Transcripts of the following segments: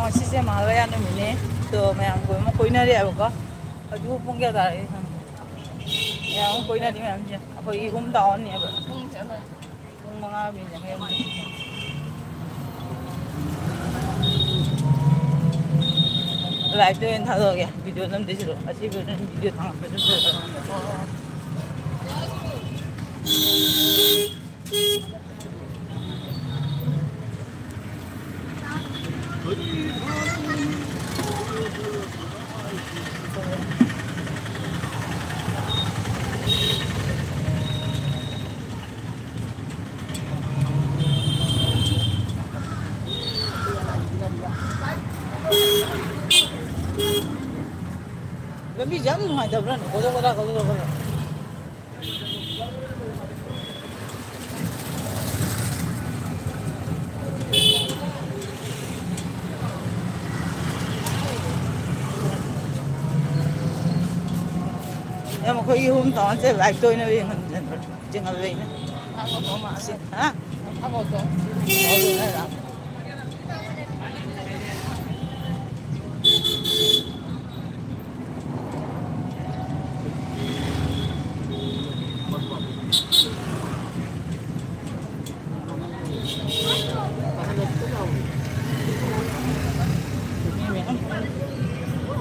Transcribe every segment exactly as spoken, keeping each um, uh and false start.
ꯉꯁꯤꯁꯦ ꯃꯍꯥꯂꯌꯥ ꯅꯨꯃꯤꯠꯅꯦ꯫ ꯑꯗꯣ ꯃꯌꯥꯝ ꯀꯣꯏꯕ ꯀꯣꯏꯅꯔꯦꯕꯀꯣ꯫ ꯍꯧꯖꯤꯛ ꯄꯨꯡ ꯀꯌꯥ ꯇꯥꯔꯒꯦ ꯈꯪꯗꯦ꯫ ꯃꯌꯥꯝ ꯑꯃ ꯀꯣꯏꯅꯔꯤ ꯃꯌꯥꯝꯁꯦ꯫ ꯑꯩꯈꯣꯏꯒꯤ ꯑꯍꯨꯝ ꯇꯥꯎꯟꯅꯦꯕ꯫ ꯄꯨꯡ ꯃꯉꯥ ꯃꯤꯅꯤꯠ ꯌꯥꯡꯈꯩ ꯑꯃ꯫ ꯂꯥꯏꯐꯇ ꯑꯣꯏꯅ ꯊꯥꯗꯣꯛꯑꯒꯦ꯫ ꯚꯤꯗꯤꯑꯣ ꯅꯝꯗꯣꯏ ꯁꯔꯨꯛ꯫ ꯑꯁꯤ ꯚꯤꯗꯤꯑꯣ ꯊꯥꯡꯒꯠꯄꯁꯨ ꯐꯖꯅ꯫ ꯂꯝꯕꯤꯁꯦ ꯌꯥꯝ ꯅꯨꯡꯉꯥꯏꯇꯕ꯭ꯔꯥꯅꯦ, ꯀꯣꯗꯣꯛ ꯀꯗꯥꯛ, ꯀꯣꯗꯣꯛ ꯀꯗꯥꯛ꯫ ꯌꯥꯝ ꯑꯩꯈꯣꯏꯒꯤ ꯑꯍꯨꯝ ꯇꯧꯔꯁꯦ, ꯂꯥꯏꯐꯇ ꯑꯣꯏꯅ ꯌꯦꯡꯍꯟ-, ꯌꯦꯡꯍꯜꯂꯦ ꯑꯩꯅ꯫ ꯁꯤ, ꯍꯥ?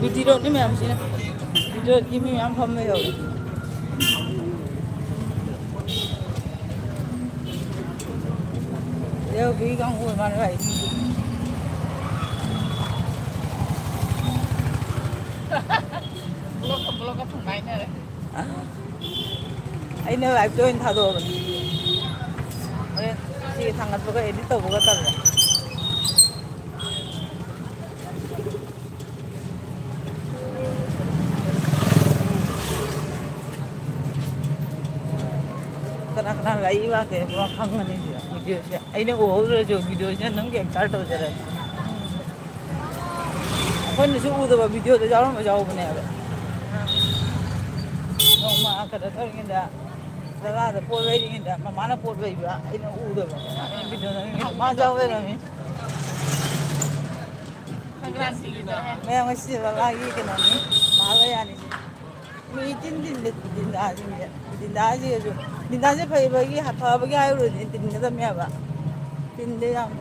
ꯕꯤ ꯇꯤ ꯔꯣꯗꯅꯤ ꯃꯌꯥꯝꯁꯤꯅ꯫ ꯕꯤ ꯇꯤ ꯔꯣꯗꯀꯤ ꯃꯤ ꯃꯌꯥꯝ ꯐꯝꯕ ꯌꯧꯔꯦ꯫ ꯌꯧꯗ꯭ꯔꯤ ꯀꯥꯡꯕꯨ ꯃꯥꯅ ꯂꯥꯛꯏꯁꯤꯡꯁꯦ꯫ ꯕ꯭ꯂꯣꯛꯀ ꯕ꯭ꯂꯣꯛꯀ ꯊꯨꯒꯥꯏꯅꯔꯦ꯫ ꯑꯩꯅ ꯂꯥꯏꯐꯇ ꯑꯣꯏꯅ ꯊꯥꯗꯣꯛꯑꯕꯅꯤ꯫ ꯍꯣꯔꯦꯟ ꯁꯤ ꯊꯥꯡꯒꯠꯄꯒ ꯑꯦꯗꯤꯠ ꯇꯧꯕꯒ ꯇꯜꯂꯦ꯫ ꯀꯅꯥ ꯀꯅꯥ ꯂꯥꯛꯏ ꯂꯥꯛꯇꯦ ꯄꯨꯔꯥ ꯈꯪꯉꯅꯤ ꯁꯤꯗ ꯚꯤꯗꯤꯑꯣꯁꯦ꯫ ꯑꯩꯅ ꯎꯍꯧꯗ꯭ꯔꯁꯨ ꯚꯤꯗꯤꯑꯣꯁꯤꯅ ꯑꯗꯨꯝ ꯀꯦꯞꯆꯔ ꯇꯧꯖꯔꯒꯦ꯫ ꯑꯩꯈꯣꯏꯅꯁꯨ ꯎꯗꯕ ꯚꯤꯗꯤꯑꯣꯗ ꯌꯥꯎꯔꯝꯕ ꯌꯥꯎꯕꯅꯦꯕ꯫ ꯅꯣꯡꯃ ꯀꯩꯅꯣ ꯇꯧꯔꯤꯉꯩꯗ, ꯖꯒꯥꯗ ꯄꯣꯠ ꯂꯩꯔꯤꯉꯩꯗ ꯃꯃꯥꯅ ꯄꯣꯠ ꯂꯩꯕ ꯑꯩꯅ ꯎꯗꯕ꯫ ꯑꯩꯅ ꯚꯤꯗꯤꯑꯣ ꯅꯝꯃꯤꯉꯩꯗ ꯃꯥ ꯌꯥꯎ ꯂꯩꯔꯝꯃꯤ꯫ ꯃꯌꯥꯝ ꯉꯁꯤꯗꯤ ꯕꯕꯥꯒꯤ ꯀꯩꯅꯣꯅꯤ, ꯃꯍꯥꯂꯌꯥꯅꯤꯁꯦ꯫ ꯃꯤ ꯇꯤꯟ ꯇꯤꯟꯗꯦ, ꯗꯤꯟꯗꯥꯁꯤꯡꯁꯦ꯫ ꯗꯤꯟꯗꯥꯁꯤꯒꯁꯨ, ꯗꯤꯟꯗꯥꯁꯦ ꯐꯩꯕꯒꯤ, ꯐꯕꯒꯤ ꯍꯥꯏꯔꯨꯔꯗꯤ ꯇꯤꯟꯒꯗꯕꯅꯦꯕ꯫ ꯇꯤꯟꯗꯦ ꯌꯥꯝ꯫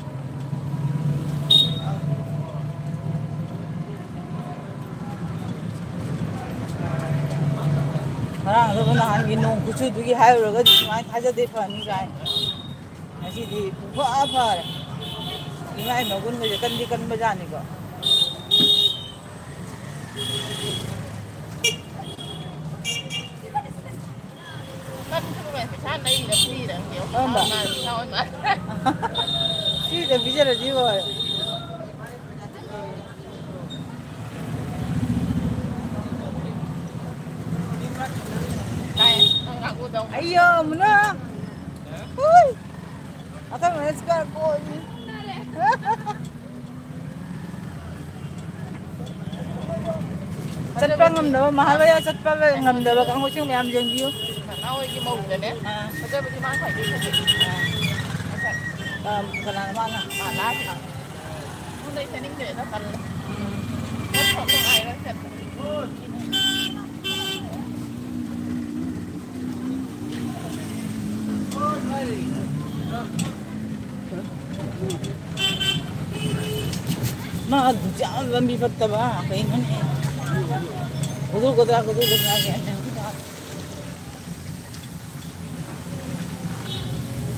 ꯉꯔꯥꯡ ꯑꯗꯨꯒ ꯅꯍꯥꯟꯒꯤ ꯅꯣꯡ ꯈꯨꯆꯨꯗꯨꯒꯤ ꯍꯥꯏꯔꯨꯔꯒꯗꯤ ꯁꯨꯃꯥꯏꯅ ꯊꯥꯖꯗꯦ ꯐꯅꯤ ꯀꯥꯏꯅ꯫ ꯉꯁꯤꯗꯤ ꯄꯨꯡꯐ ꯐꯔꯦ꯫ ꯏꯃꯥꯏ ꯃꯒꯨꯟꯒꯁꯦ ꯀꯟꯗꯤ ꯀꯟꯕꯖꯥꯠꯅꯤꯀꯣ꯫ ꯀꯔꯝꯕ? ꯐ꯭ꯔꯤꯗ ꯄꯤꯖꯔꯗꯤ ꯂꯣꯏꯔꯦ꯫ ꯑꯩꯌꯣ, ꯃꯨꯅꯥ꯫ ꯍꯨꯏ꯫ ꯑꯩꯈꯣꯏ ꯃꯨꯅꯥ ꯁ꯭ꯀ꯭ꯋꯥꯔ ꯀꯣꯏꯅꯤ꯫ ꯆꯠꯄ ꯉꯝꯗꯕ, ꯃꯍꯥꯕꯂꯤꯗ ꯆꯠꯄ ꯉꯝꯗꯕ ꯀꯥꯡꯕꯨꯁꯤꯡ ꯃꯌꯥꯝ ꯌꯦꯡꯕꯤꯌꯨ꯫ ꯅꯅꯥꯎ ꯍꯣꯏꯒꯤ ꯃꯧꯗꯅꯦ꯫ ꯑꯥ꯫ ꯐꯖꯕꯗꯤ ꯃꯥ ꯈ꯭ꯋꯥꯏꯗꯒꯤ ꯐꯖꯩ꯫ ꯑꯥ꯫ ꯃꯁꯛ꯫ ꯑꯥ, ꯀꯅꯥꯅꯣ ꯃꯥꯅ? ꯃꯥ ꯂꯥꯛꯑꯒ꯫ ꯎ ꯂꯩ ꯆꯥꯅꯤꯡꯗ꯭ꯔꯦꯗ, ꯇꯜꯂꯦ꯫ ꯎꯝ꯫ ꯄꯣꯠ ꯊꯣꯛ ꯅꯨꯡꯉꯥꯏꯔꯣꯏ ꯆꯠꯄ꯫ ꯃꯥ ꯑꯗꯨꯛ ꯌꯥꯝ ꯂꯝꯕꯤ ꯐꯠꯇꯕ ꯀꯩꯅꯣꯅꯦ? ꯈꯨꯗꯣ ꯈꯨꯗꯥ, ꯈꯨꯗꯣ ꯈꯨꯗꯥ ꯒ꯭ꯌꯥꯟ ꯃꯦꯟ ꯑꯝꯇ ꯇꯥꯗꯦ꯫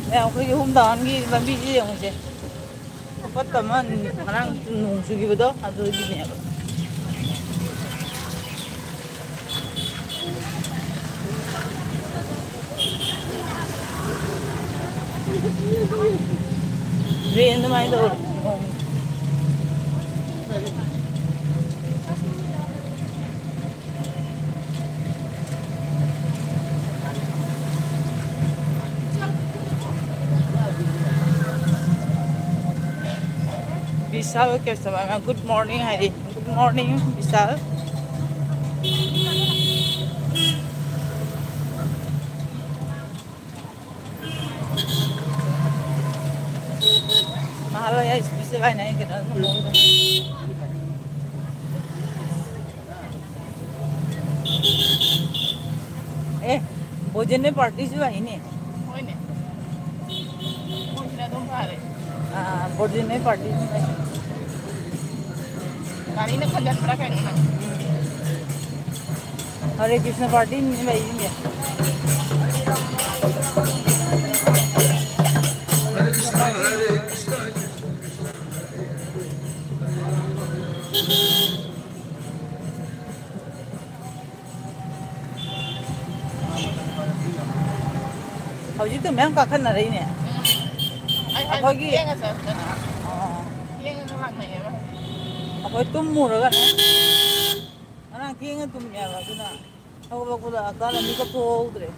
ꯃꯌꯥꯝ ꯑꯩꯈꯣꯏꯒꯤ ꯍꯣꯝ ꯇꯥꯎꯟꯒꯤ ꯂꯝꯕꯤꯁꯤ ꯌꯦꯡꯉꯨꯁꯦ꯫ ꯐꯠꯇꯕ ꯑꯃ ꯉꯔꯥꯡ ꯅꯣꯡ ꯆꯨꯈꯤꯕꯗꯣ ꯑꯗꯨꯒꯤꯅꯦꯕ꯫ ꯗ꯭ꯔꯦꯟ ꯑꯗꯨꯃꯥꯏꯅ ꯇꯧꯔꯦ꯫ ꯕꯤꯁꯥꯜ ꯀꯦꯁꯇꯃꯔ, ꯒꯨꯗ ꯃꯣꯔꯅꯤꯡ ꯍꯥꯏꯔꯤ꯫ ꯒꯨꯗ ꯃꯣꯔꯅꯤꯡ, ꯕꯤꯁꯥꯜ꯫ ꯅꯍꯥꯟꯋꯥꯏ ꯑꯩ ꯁ꯭ꯀꯨꯜ ꯆꯠꯂꯤꯉꯩꯗ ꯑꯩ ꯀꯩꯅꯣ ꯑꯗꯨꯝ ꯍꯧꯕꯗꯣ꯫ ꯑꯦ, ꯕꯣꯖꯦꯟ ꯅꯣꯏ ꯄꯥꯔꯇꯤꯁꯨ ꯂꯥꯛꯏꯅꯦ꯫ ꯍꯣꯏꯅꯦ꯫ ꯃꯣꯏꯁꯤꯅ ꯑꯗꯨꯝ ꯐꯔꯦ꯫ ꯑꯥ, ꯕꯣꯖꯦꯟ ꯅꯣꯏ ꯄꯥꯔꯇꯤꯁꯨ ꯂꯥꯛꯏ꯫ ꯒꯥꯔꯤꯅ ꯈꯟꯖꯟꯕ꯭ꯔꯥ ꯀꯩꯅꯣ ꯅꯪ? ꯎꯝ꯫ ꯍꯔꯦ ꯀ꯭ꯔꯤꯁꯅ ꯄꯥꯔꯇꯤ ꯂꯩꯔꯤꯅꯦ꯫ ꯍꯧꯖꯤꯛꯇ ꯃꯌꯥꯝ ꯀꯥꯈꯠꯅꯔꯛꯏꯅꯦ꯫ ꯎꯝ꯫ ꯑꯩ ꯍꯥꯏꯗꯤ ꯑꯩꯈꯣꯏꯒꯤ ꯊꯦꯡꯅ ꯆꯠꯇꯅ꯫ ꯑꯣ꯫ ꯊꯦꯡꯅꯁꯨ ꯂꯥꯛꯅꯩꯌꯦꯕ꯫ ꯑꯩꯈꯣꯏ ꯇꯨꯝꯃꯨꯔꯒꯅꯦ꯫ ꯉꯔꯥꯡ ꯊꯦꯡꯅ ꯇꯨꯝꯃꯦꯕ, ꯑꯗꯨꯅ ꯍꯧꯒꯠꯂꯛꯄꯗ ꯍꯛꯆꯥꯡꯗ ꯃꯤꯀꯞ ꯊꯣꯛꯍꯧꯗ꯭ꯔꯦ꯫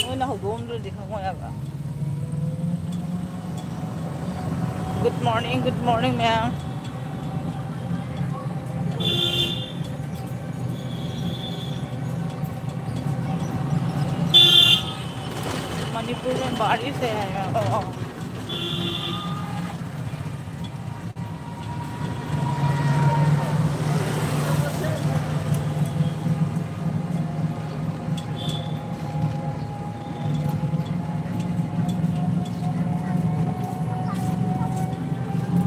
ꯃꯣꯏꯅ ꯍꯧꯗꯣꯛꯑꯝꯗ꯭ꯔꯗꯤ ꯈꯪꯉꯣꯏ ꯍꯥꯏꯕ꯫ Good morning, good morning, ma'am. Manipur में बारिश है।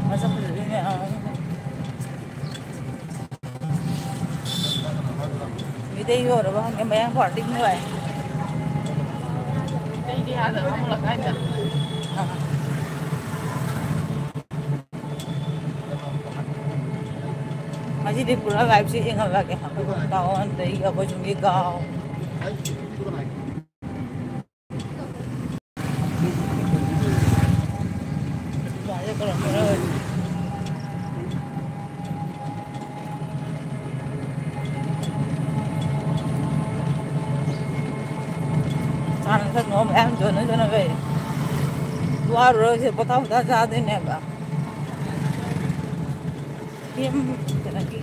ꯃꯁꯛ ꯐꯖꯕꯤ ꯃꯌꯥꯝ ꯑꯃ꯫ ꯃꯤꯗꯩ ꯌꯣꯜꯂꯕ ꯈꯪꯗꯦ, ꯃꯌꯥꯡ ꯄꯥꯔꯇꯤ ꯅꯨꯡꯉꯥꯏ꯫ ꯑꯥ꯫ ꯉꯁꯤꯗꯤ ꯄꯨꯔꯥ live ꯁꯤ ꯌꯦꯡꯍꯜꯂꯒꯦ꯫ ꯑꯩꯈꯣꯏ ꯇꯥꯑꯣꯟꯗꯒꯤ ꯑꯩꯈꯣꯏ ꯁꯨꯝꯒꯤ ꯒꯥꯎ꯫ ꯆꯥꯅ ꯊꯛꯅꯕ ꯃꯌꯥꯝ ꯌꯣꯟꯅ ꯌꯣꯟꯅ ꯂꯩ꯫ ꯋꯥꯔꯨꯔꯣꯏꯁꯦ, ꯄꯣꯊꯥ ꯄꯣꯊꯥ ꯆꯥꯗꯣꯏꯅꯦꯕ꯫ ꯌꯥꯝ ꯀꯩꯅꯣꯒꯤ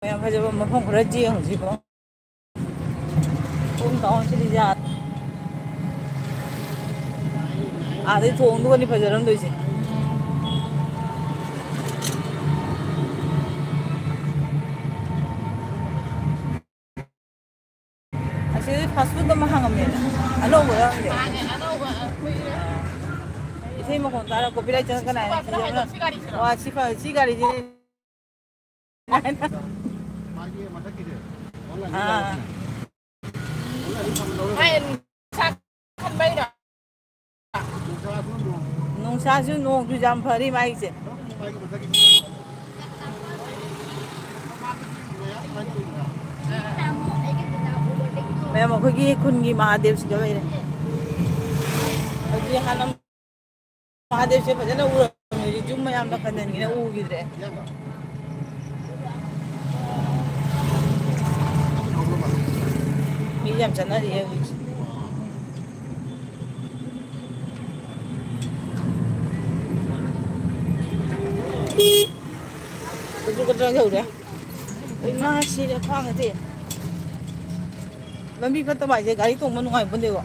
ꯃꯌꯥꯝ ꯐꯖꯕ ꯃꯐꯝ ꯈꯔ ꯌꯦꯡꯉꯨꯁꯤꯀꯣ꯫ ꯄꯨꯡ ꯇꯥꯎꯟ ꯁꯤꯗꯤ ꯌꯥꯗꯦ꯫ ꯑꯥꯗꯩ ꯊꯣꯡꯗꯨꯒꯅꯤ ꯐꯖꯔꯝꯗꯣꯏꯁꯦ꯫ ꯑꯁꯤꯗꯤ ꯐꯥꯁ ꯐꯨꯗ ꯑꯃ ꯍꯥꯡꯉꯝꯃꯦ꯫ ꯑꯅꯧꯕꯔ ꯈꯪꯗꯦ꯫ ꯃꯥꯅꯦ, ꯑꯅꯧꯕ, ꯑ, ꯀꯨꯏꯔꯦ꯫ ꯏꯁꯩ ꯃꯈꯣꯟ ꯇꯥꯔ ꯀꯣꯄꯤꯔꯥꯏꯠ ꯆꯪꯉꯛꯀꯅꯤ ꯍꯥꯏꯅ ꯁꯤ ꯀꯤꯖꯕꯅ꯫ ꯄꯥꯏꯗꯣ, ꯁꯤ ꯒꯥꯔꯤꯁꯤꯔꯣ? ꯋꯥ, ꯁꯤ ꯐ-, ꯁꯤ ꯒꯥꯔꯤꯁꯤ꯫ ꯃꯥꯒꯤ ꯃꯊꯛꯀꯤꯁꯦ꯫ ꯑꯥ꯫ ꯃꯥꯏ ꯅꯨꯡꯁꯥ ꯈꯟꯕꯩꯔꯣ? ꯅꯨꯡꯁꯥꯁꯨ ꯅꯣꯡꯁꯨ ꯌꯥꯝ ꯐꯔꯤ ꯃꯥꯏꯁꯦ꯫ ꯃꯌꯥꯝ ꯑꯩꯈꯣꯏꯒꯤ ꯈꯨꯟꯒꯤ ꯃꯍꯥꯗꯦꯕꯁꯤꯗ ꯂꯩꯔꯦ꯫ ꯍꯧꯖꯤꯛ ꯍꯥꯟꯅ ꯃꯍꯥꯗꯦꯕꯁꯦ ꯐꯖꯅ ꯎꯔꯝꯃꯦ, ꯍꯧꯖꯤꯛ ꯌꯨꯝ ꯃꯌꯥꯝꯅ ꯈꯟꯖꯟꯒꯤꯅ ꯎꯈꯤꯗ꯭ꯔꯦ꯫ ꯃꯤ ꯌꯥꯝ ꯆꯠꯅꯔꯤꯌꯦ ꯍꯧꯖꯤꯛꯁꯦ꯫ ꯀꯨꯇ꯭ꯔꯨ ꯀꯨꯇ꯭ꯔꯥ ꯌꯧꯔꯦ꯫ ꯏꯃꯥ ꯁꯤꯔꯦ ꯈ꯭ꯋꯥꯡ ꯉꯁꯤ꯫ ꯂꯝꯕꯤ ꯐꯠꯇꯕ ꯍꯥꯏꯁꯦ ꯒꯥꯔꯤ ꯇꯣꯡꯕ ꯅꯨꯡꯉꯥꯏꯄꯣꯟꯇꯦꯀꯣ꯫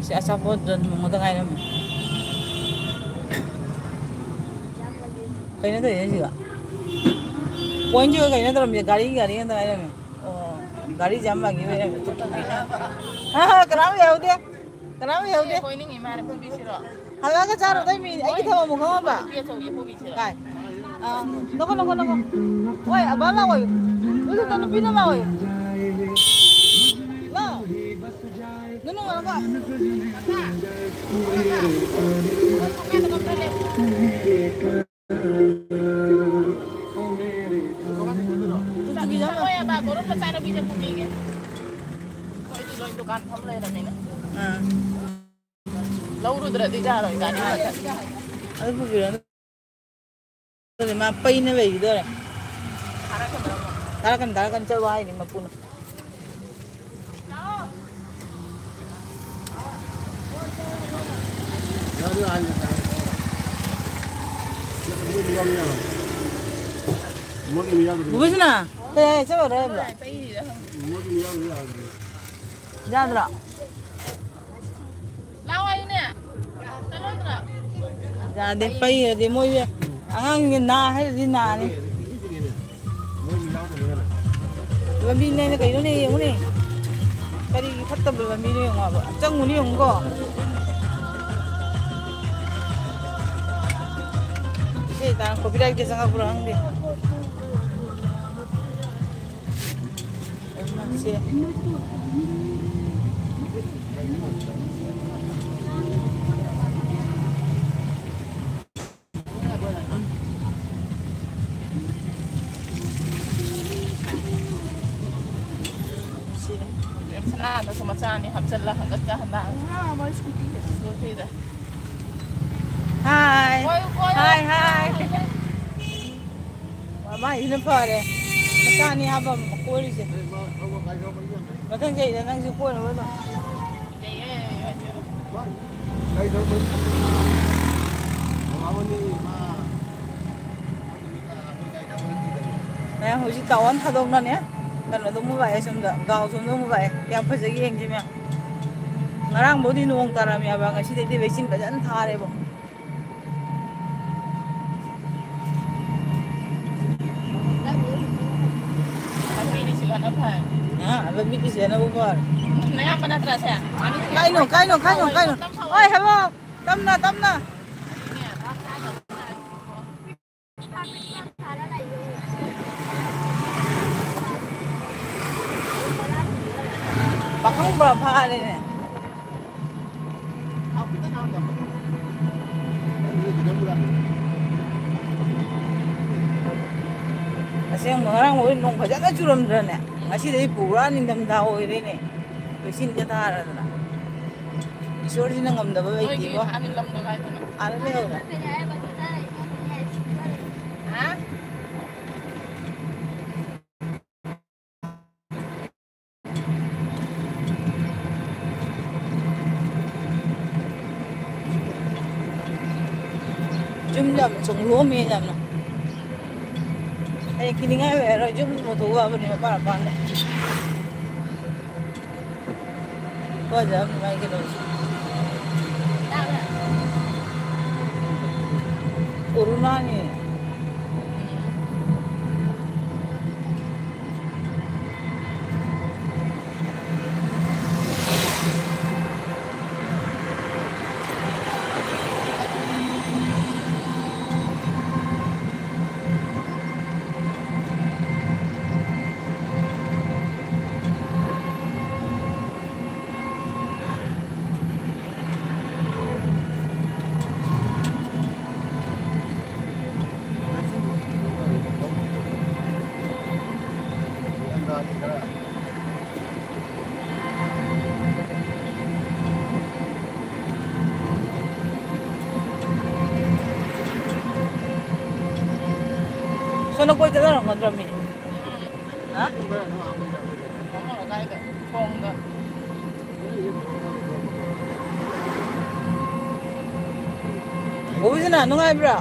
ꯁꯤ ꯑꯆꯥꯄꯣꯠ ꯌꯣꯟꯐꯝ ꯉꯥꯛꯇ ꯉꯥꯏꯔꯝꯃꯦ꯫ ꯀꯩꯅꯣ ꯇꯧꯔꯤꯁꯦ ꯁꯤꯒ? ꯄꯣꯏꯟꯁꯤꯒ ꯀꯩꯅꯣ ꯇꯧꯔꯝꯃꯤꯁꯦ? ꯒꯥꯔꯤ, ꯒꯥꯔꯤ ꯉꯥꯛꯇ ꯉꯥꯏꯔꯝꯃꯦ꯫ ꯑꯣ, ꯒꯥꯔꯤꯁꯦ ꯌꯥꯝ ꯃꯥꯡꯈꯤꯕꯩꯅꯦ꯫ ꯍꯥ, ꯍꯥ, ꯀꯅꯥꯝ ꯂꯩꯍꯧꯗꯦ꯫ ꯀꯅꯥꯝ ꯂꯩꯍꯧꯗꯦ꯫ ꯍꯜꯂꯛꯑꯒ ꯆꯥꯔꯨꯗꯣꯏ ꯃꯤ ꯑꯩꯒꯤ ꯊꯕꯛ ꯑꯃꯨꯛ ꯈꯪꯉꯕ? ꯀꯥꯏ? ꯑꯥ, ꯅꯈꯣ, ꯅꯈꯣ, ꯅꯈꯣ꯫ ꯍꯣꯏ, ꯑꯕꯥ ꯂꯥꯛꯑꯣ꯫ ꯍꯧꯖꯤꯛꯇ ꯅꯨꯄꯤꯅ ꯂꯥꯛꯑꯣ꯫ ꯂꯥꯛꯑꯣ꯫ ꯅꯨꯅꯨ ꯉꯥꯏꯈꯣ꯫ ꯂꯧꯔꯨꯗ꯭ꯔꯗꯤ ꯌꯥꯔꯣꯏ, ꯒꯥꯔꯤ ꯃꯊꯛ꯫ ꯑꯗꯨ ꯄꯨꯕꯤꯔꯣ꯫ ꯑꯗꯨꯅꯦ ꯃꯥ ꯄꯩꯅ ꯂꯩꯈꯤꯗꯣꯔꯦ꯫ ꯊꯥꯔꯛꯀꯅꯨ, ꯊꯥꯔꯛꯀꯅꯨ, ꯆꯠꯂꯣ ꯍꯥꯏꯅꯤ ꯃꯄꯨꯅ꯫ ꯕꯨꯕꯁꯤꯅ ꯀꯩ ꯍꯥꯏ ꯆꯠꯂꯔꯣꯏ ꯍꯥꯏꯕ꯭ꯔꯣ? ꯌꯥꯗ꯭ꯔꯣ? ꯂꯥꯛꯑꯣ ꯍꯥꯏꯌꯨꯅꯦ꯫ ꯆꯠꯂꯣꯏꯗ꯭ꯔꯣ? ꯌꯥꯗꯦ, ꯄꯩꯔꯗꯤ ꯃꯣꯏ ꯑꯉꯥꯡꯁꯤꯡꯁꯦ ꯅꯥ ꯍꯥꯏꯔꯗꯤ ꯅꯥꯅꯤ꯫ ꯂꯝꯕꯤꯅꯦꯅ ꯀꯩꯅꯣꯅꯦ ꯌꯦꯡꯉꯨꯅꯦ꯫ ꯀꯔꯤꯒꯤ ꯐꯠꯇꯕ ꯂꯝꯕꯤꯅꯣ ꯌꯦꯡꯉꯣꯕ꯫ ꯆꯪꯉꯨꯅꯦ ꯌꯦꯡꯉꯨꯀꯣ꯫ ꯏꯁꯩ ꯇꯥ copyrightꯀ ꯆꯪꯉꯛꯄ꯭ꯔꯣ ꯈꯪꯗꯦ꯫ ꯁꯅꯥꯗꯁꯨ ꯃꯆꯥ ꯑꯅꯤ ꯍꯥꯞꯆꯜꯂ ꯍꯟꯒꯠꯀ ꯍꯟꯗ꯫ ꯍꯥꯏ꯫ ꯍꯥꯏ, ꯍꯥꯏ꯫ ꯃꯥꯏꯁꯤꯅ ꯐꯔꯦ꯫ ꯃꯆꯥꯅꯤ ꯍꯥꯞꯄ ꯑꯃ ꯀꯣꯏꯔꯤꯁꯦ꯫ ꯃꯊꯪ ꯆꯍꯤꯗ ꯅꯪꯁꯨ ꯀꯣꯏꯅꯕ ꯑꯗꯨꯝ꯫ ꯃꯌꯥꯝ ꯍꯧꯖꯤꯛ ꯇꯥꯋꯟ ꯊꯥꯗꯣꯛꯅꯅꯦ꯫ ꯀꯩꯅꯣꯗꯣ ꯑꯃꯨꯛ ꯂꯥꯛꯑꯦ ꯁꯣꯝꯗ꯫ ꯒꯥꯎ ꯁꯣꯝꯗ ꯑꯃꯨꯛ ꯂꯥꯛꯑꯦ꯫ ꯌꯥꯝ ꯐꯖꯩ, ꯌꯦꯡꯁꯤ ꯃꯌꯥꯝ꯫ ꯉꯔꯥꯡꯕꯨꯗꯤ ꯅꯣꯡ ꯇꯥꯔꯝꯃꯦꯕ꯫ ꯉꯁꯤꯗꯩꯗꯤ ꯂꯩꯆꯤꯟ ꯐꯖꯅ ꯊꯥꯔꯦꯕ꯫ ꯂꯝꯕꯤꯗꯤ ꯁꯤꯗꯅ ꯐꯔꯦ꯫ ꯑ, ꯂꯝꯕꯤꯗꯤ ꯁꯤꯗꯅꯕꯨ ꯐꯔꯦ꯫ ꯅꯌꯥꯝꯕ ꯅꯠꯇ꯭ꯔꯥ ꯁꯦ? ꯀꯥꯏꯅꯣ, ꯀꯥꯏꯅꯣ, ꯀꯥꯏꯅꯣ, ꯀꯥꯏꯅꯣ? ꯍꯣꯏ, ꯍꯦꯕꯣ! ꯇꯞꯅ, ꯇꯞꯅ꯫ ꯄꯥꯈꯪ ꯄꯨꯔꯥ ꯐꯥꯔꯦꯅꯦ꯫ ꯑꯁꯦꯡꯕ ꯉꯔꯥꯡ ꯃꯣꯏ ꯅꯣꯡ ꯐꯖꯅ ꯆꯨꯔꯝꯗ꯭ꯔꯅꯦ? ꯉꯁꯤꯗꯩ ꯄꯨꯔꯥ ꯅꯤꯡꯊꯝꯊꯥ ꯑꯣꯏꯔꯦꯅꯦ꯫ ꯂꯩꯆꯤꯟꯒ ꯊꯥꯔꯗꯅ꯫ ꯏꯁꯣꯔꯁꯤꯅ ꯉꯝꯗꯕ ꯂꯩꯇꯦꯀꯣ꯫ ꯑꯥꯗ ꯂꯩꯍꯧꯔꯦ꯫ ꯌꯨꯝ ꯌꯥꯝ ꯆꯣꯡꯂꯣꯝꯃꯦ ꯌꯥꯝꯅ꯫ ꯍꯌꯦꯡ ꯀꯤꯅꯤꯡꯉꯥꯏ ꯑꯣꯏꯔꯔꯣꯏ, ꯌꯨꯝ ꯃꯣꯇꯣꯔ ꯋꯥꯕꯅꯦ ꯃꯄꯥꯟ ꯃꯄꯥꯟꯗ꯫ ꯐꯖꯕꯅꯤ ꯃꯥꯏ ꯀꯩꯅꯣꯁꯦ꯫ ꯀꯣꯔꯣꯅꯥꯅꯤ꯫ ꯁꯣꯝꯗ ꯀꯣꯏ ꯆꯠꯅꯔꯝꯒꯗ꯭ꯔꯃꯤ? ꯍꯥ? ꯕꯣꯕꯤꯁꯅꯥ, ꯅꯨꯡꯉꯥꯏꯕ꯭ꯔꯥ?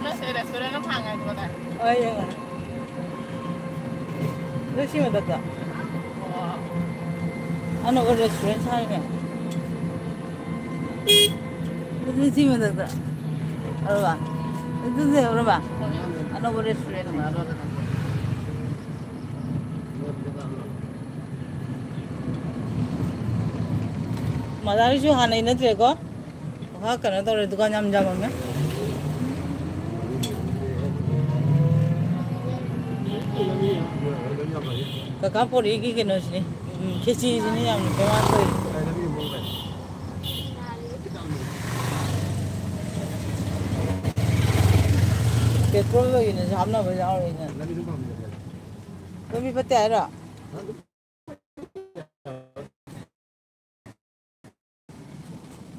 ꯅꯪꯁꯦ restaurant ꯑꯃ ꯍꯥꯡꯉꯦ ꯍꯥꯏꯕꯗꯥꯏ? ꯍꯣꯏ, ꯌꯦꯡꯉꯣ꯫ ꯑꯗꯨ ꯁꯤ ꯃꯊꯛꯇ꯫ ꯑꯣ꯫ ꯑꯅꯧꯕ restaurant ꯁꯥꯔꯤꯅꯦ꯫ ꯑꯗꯨ ꯁꯤ ꯃꯊꯛꯇ꯫ ꯎꯔꯕ? ꯑꯗꯨꯁꯦ ꯎꯔꯕ? ꯑꯅꯧꯕ restaurant꯫ ꯃꯗꯥꯔꯤꯁꯨ ꯍꯥꯟꯅꯩ ꯅꯠꯇ꯭ꯔꯦꯀꯣ? ꯍꯥ, ꯀꯩꯅꯣ ꯇꯧꯔꯦ, ꯗꯨꯀꯥꯟ ꯌꯥꯝ ꯌꯥꯝꯃꯝꯃꯦ꯫ ꯀꯀꯥ ꯄꯣꯔꯤꯒꯤ ꯀꯩꯅꯣꯁꯤꯅꯤ, ꯎꯝ, ꯈꯦꯆꯤꯁꯤꯅꯤ ꯌꯥꯝ demand ꯇꯧꯔꯤ꯫ Petrol ꯂꯣꯏꯈꯤꯅꯁꯨ ꯍꯥꯞꯅꯕ ꯌꯥꯎꯔꯤꯅꯦ꯫ ꯂꯝꯕꯤ ꯐꯠꯇꯦ ꯍꯥꯏꯔꯣ?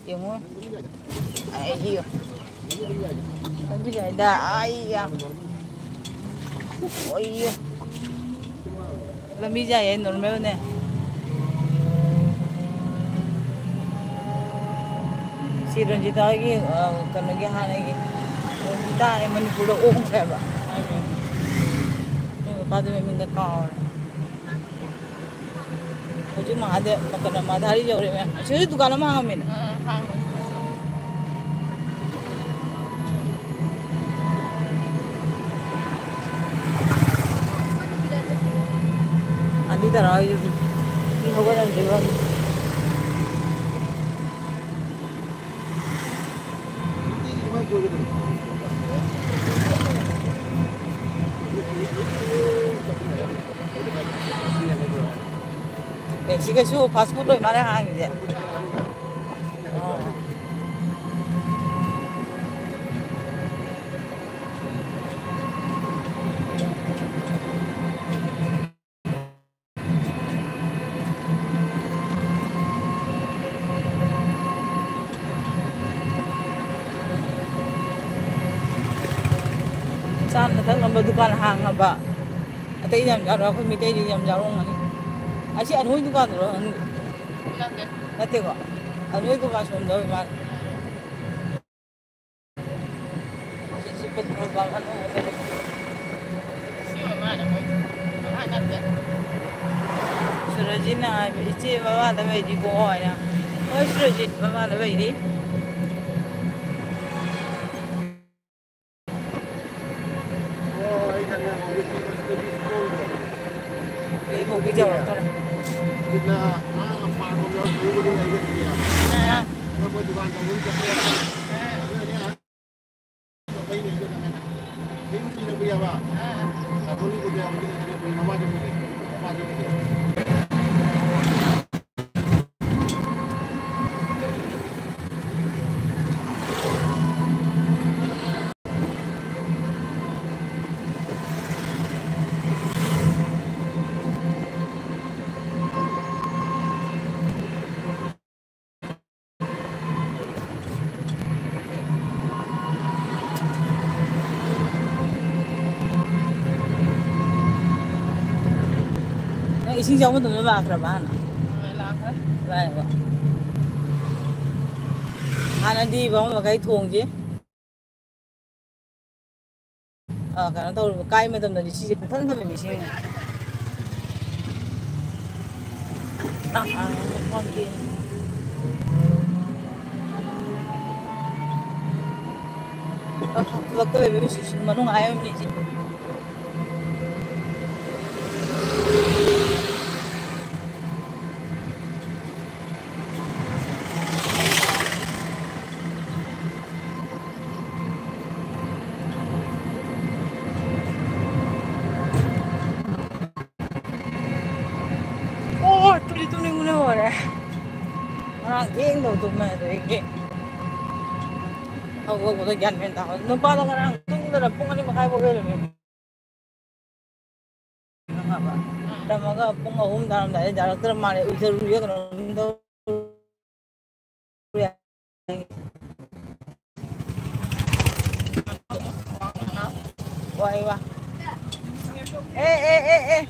ꯌꯦꯡꯉꯣ꯫ ꯑꯩ ꯌꯦꯡꯉꯣ꯫ ꯂꯝꯕꯤ ꯌꯥꯏꯗ, ꯑꯩ ꯌꯥ-, ꯑꯣꯏꯌꯦ꯫ ꯂꯝꯕꯤ ꯌꯥꯏꯌꯦ, normalꯅꯦ꯫ ꯁꯤ ꯔꯟꯖꯤꯇꯥꯒꯤ, ꯑ, ꯀꯩꯅꯣꯒꯤ ꯍꯥꯟꯅꯒꯤ ꯔꯟꯖꯤꯇꯥ ꯍꯥꯏ ꯃꯅꯤꯄꯨꯔꯗ ꯑꯣꯡꯈ꯭ꯔꯦꯕ꯫ ꯃꯣꯏ ꯃꯄꯥꯗꯨ ꯃꯃꯤꯡꯗ ꯀꯥꯎꯔꯦ꯫ ꯍꯧꯖꯤꯛ ꯃꯍꯥꯗꯦꯕ, ꯀꯩꯅꯣ, ꯃꯥꯙꯥꯔꯤ ꯌꯧꯔꯦ ꯃꯌꯥꯝ꯫ ꯁꯤꯗꯁꯨ ꯗꯨꯀꯥꯟ ꯑꯃ ꯍꯥꯡꯉꯝꯃꯤꯅꯦ꯫ ꯑꯥ, ꯍꯥꯡꯉꯦ꯫ ꯑꯅꯤ ꯇꯔꯥ ꯍꯧꯖꯤꯛ ꯃꯤ ꯍꯧꯒꯠꯅꯗ꯭ꯔꯤꯕ꯫ ꯑꯦ, ꯁꯤꯒꯁꯨ fast food ꯂꯣꯏ ꯃꯥꯜꯂꯦ ꯍꯥꯡꯉꯤꯁꯦ꯫ ꯑꯣ꯫ ꯆꯥꯅ ꯊꯛꯅꯕ ꯗꯨꯀꯥꯟ ꯍꯥꯡꯉꯕ꯫ ꯑꯇꯩ ꯌꯥꯝ ꯌꯥꯎꯔꯣꯏ, ꯑꯩꯈꯣꯏ ꯃꯩꯇꯩꯗꯤ ꯌꯥꯝ ꯌꯥꯎꯔꯝꯒꯅꯤ꯫ ꯑꯁꯤ ꯑꯅꯣꯏ ꯗꯨꯀꯥꯟꯗꯨꯔꯣ? ꯅꯠꯇꯦꯀꯣ? ꯑꯅꯣꯏ ꯗꯨꯀꯥꯟ ꯁꯣꯝꯗ ꯑꯣꯏ ꯃꯥꯜꯂꯦ꯫ ꯁꯤ ꯄꯦꯇ꯭ꯔꯣꯜ ꯄꯝ ꯑꯅꯧꯕ ꯂꯩꯔꯦ꯫ ꯁꯤ ꯃꯃꯥꯅ ꯃꯣꯏ ꯃꯃꯥ ꯅꯠꯇꯦ꯫ ꯁꯨꯔꯖꯤꯠꯅ ꯍꯥꯏꯕ, "ꯏꯆꯦ ꯃꯃꯥꯗ ꯂꯩꯔꯤꯕꯣ?" ꯍꯥꯏꯅ꯫ "ꯍꯣꯏ, ꯁꯨꯔꯖꯤꯠ ꯃꯃꯥꯗ ꯂꯩꯔꯤ꯫" ꯑꯩ ꯏꯕꯣꯛꯀꯤ ꯌꯧꯔꯛꯇꯣꯔꯦ꯫ ꯑꯥ꯫ ꯅꯪ ꯏꯁꯤꯡ ꯆꯥꯎꯕ ꯃꯇꯝꯗ ꯂꯥꯛꯈ꯭ꯔꯕ ꯍꯥꯟꯅ? ꯂꯥꯛꯈ꯭ꯔꯦ꯫ ꯂꯥꯛꯑꯦꯕ꯫ ꯍꯥꯟꯅꯗꯤ ꯕꯥꯃꯣꯟ ꯃꯈꯥꯏ ꯊꯣꯡꯁꯦ, ꯑ, ꯀꯩꯅꯣ ꯇꯧꯔꯤꯕ, ꯀꯥꯏ ꯃꯇꯝꯗꯗꯤ ꯁꯤꯁꯦ ꯄꯨꯡꯊꯝ ꯊꯝꯃꯦ ꯏꯁꯤꯡ꯫ ꯑ, ꯑ, ꯈꯪꯗꯦ꯫ ꯑ, ꯈꯨꯂꯛꯇ ꯂꯩꯕ ꯏꯁꯤꯡ ꯃꯅꯨꯡ ꯑꯥ ꯌꯧꯔꯝꯃꯤꯁꯦ꯫ ꯑꯣ, ꯇꯨꯝꯗꯤ ꯇꯨꯝꯅꯤꯡꯕꯅ ꯂꯣꯏꯔꯦ꯫ ꯉꯔꯥꯡ ꯊꯦꯡꯅ ꯇꯨꯝꯃꯦ, ꯑꯗꯨꯗꯒꯤ ꯍꯧꯒꯠꯄꯗꯣ ꯒ꯭ꯌꯥꯟ ꯃꯦꯟ ꯇꯥꯍꯧꯗꯦ꯫ ꯅꯨꯄꯥꯗꯣ ꯉꯔꯥꯡ ꯇꯨꯝꯗꯅ ꯄꯨꯡ ꯑꯅꯤ ꯃꯈꯥꯏ ꯐꯥꯎ ꯂꯩꯔꯝꯃꯦ꯫ ꯈꯪꯉꯕ? ꯇꯝꯃꯒ ꯄꯨꯡ ꯑꯍꯨꯝ ꯇꯥꯔꯝꯗꯥꯏꯗ ꯌꯥꯔꯛꯇ꯭ꯔ ꯃꯥꯜꯂꯦ, ꯎꯏꯊꯔꯨꯔꯤꯔ ꯀꯩꯅꯣꯝ ꯇꯧꯔꯦ꯫ ꯋꯥꯏ, ꯋꯥ꯫ ꯑꯦ, ꯑꯦ, ꯑꯦ, ꯑꯦ꯫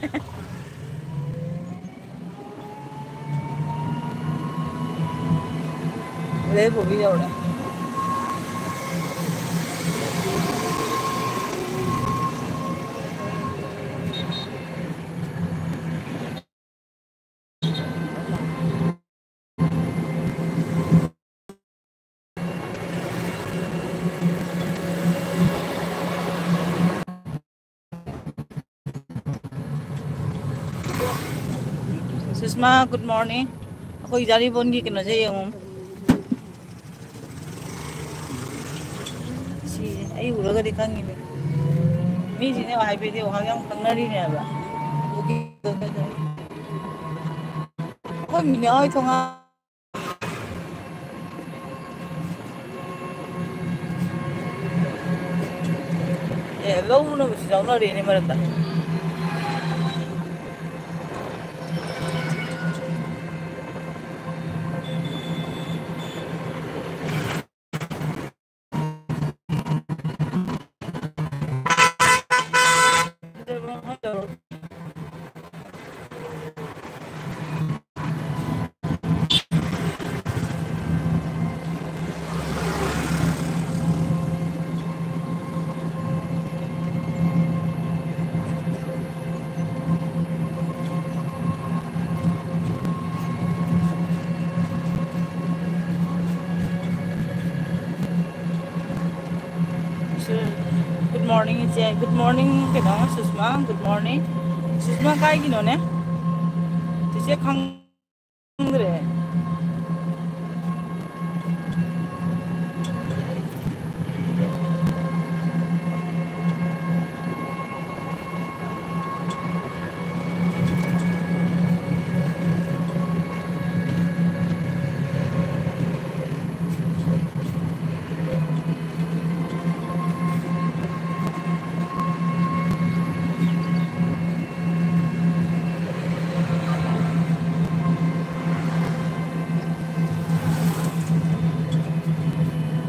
ꯂꯩ ꯄꯨꯕꯤ ꯌꯧꯔꯦ꯫ ꯁꯨꯁꯃꯥ, good morning꯫ ꯑꯩꯈꯣꯏ ꯖꯥꯔꯤꯕꯣꯟꯒꯤ ꯀꯩꯅꯣꯁꯦ ꯌꯦꯡꯉꯨ꯫ ꯁꯤꯁꯦ ꯑꯩ ꯎꯔꯒꯗꯤ ꯈꯪꯉꯤꯅꯦ꯫ ꯃꯤꯁꯤꯡꯁꯦ ꯍꯥꯏꯐꯦꯠꯇꯤ ꯋꯥꯍꯪ ꯌꯥꯝ ꯈꯪꯅꯔꯤꯅꯦꯕ꯫ ꯑꯩꯈꯣꯏ ꯃꯤꯅꯥ ꯍꯣꯏ ꯊꯣꯡꯒꯥꯟ ꯑꯦ, ꯂꯧ ꯎꯅꯕꯁꯨ ꯌꯥꯎꯅꯔꯦꯅꯦ ꯃꯔꯛꯇ꯫ Morning, ꯏꯆꯦ꯫ Good morning, ꯀꯩꯅꯣ, ꯁꯨꯁꯃꯥ꯫ Good morning꯫ ꯁꯨꯁꯃꯥ ꯀꯥꯏꯒꯤꯅꯣꯅꯦ? ꯆꯤꯆꯦ ꯈꯪꯗ꯭ꯔꯦ꯫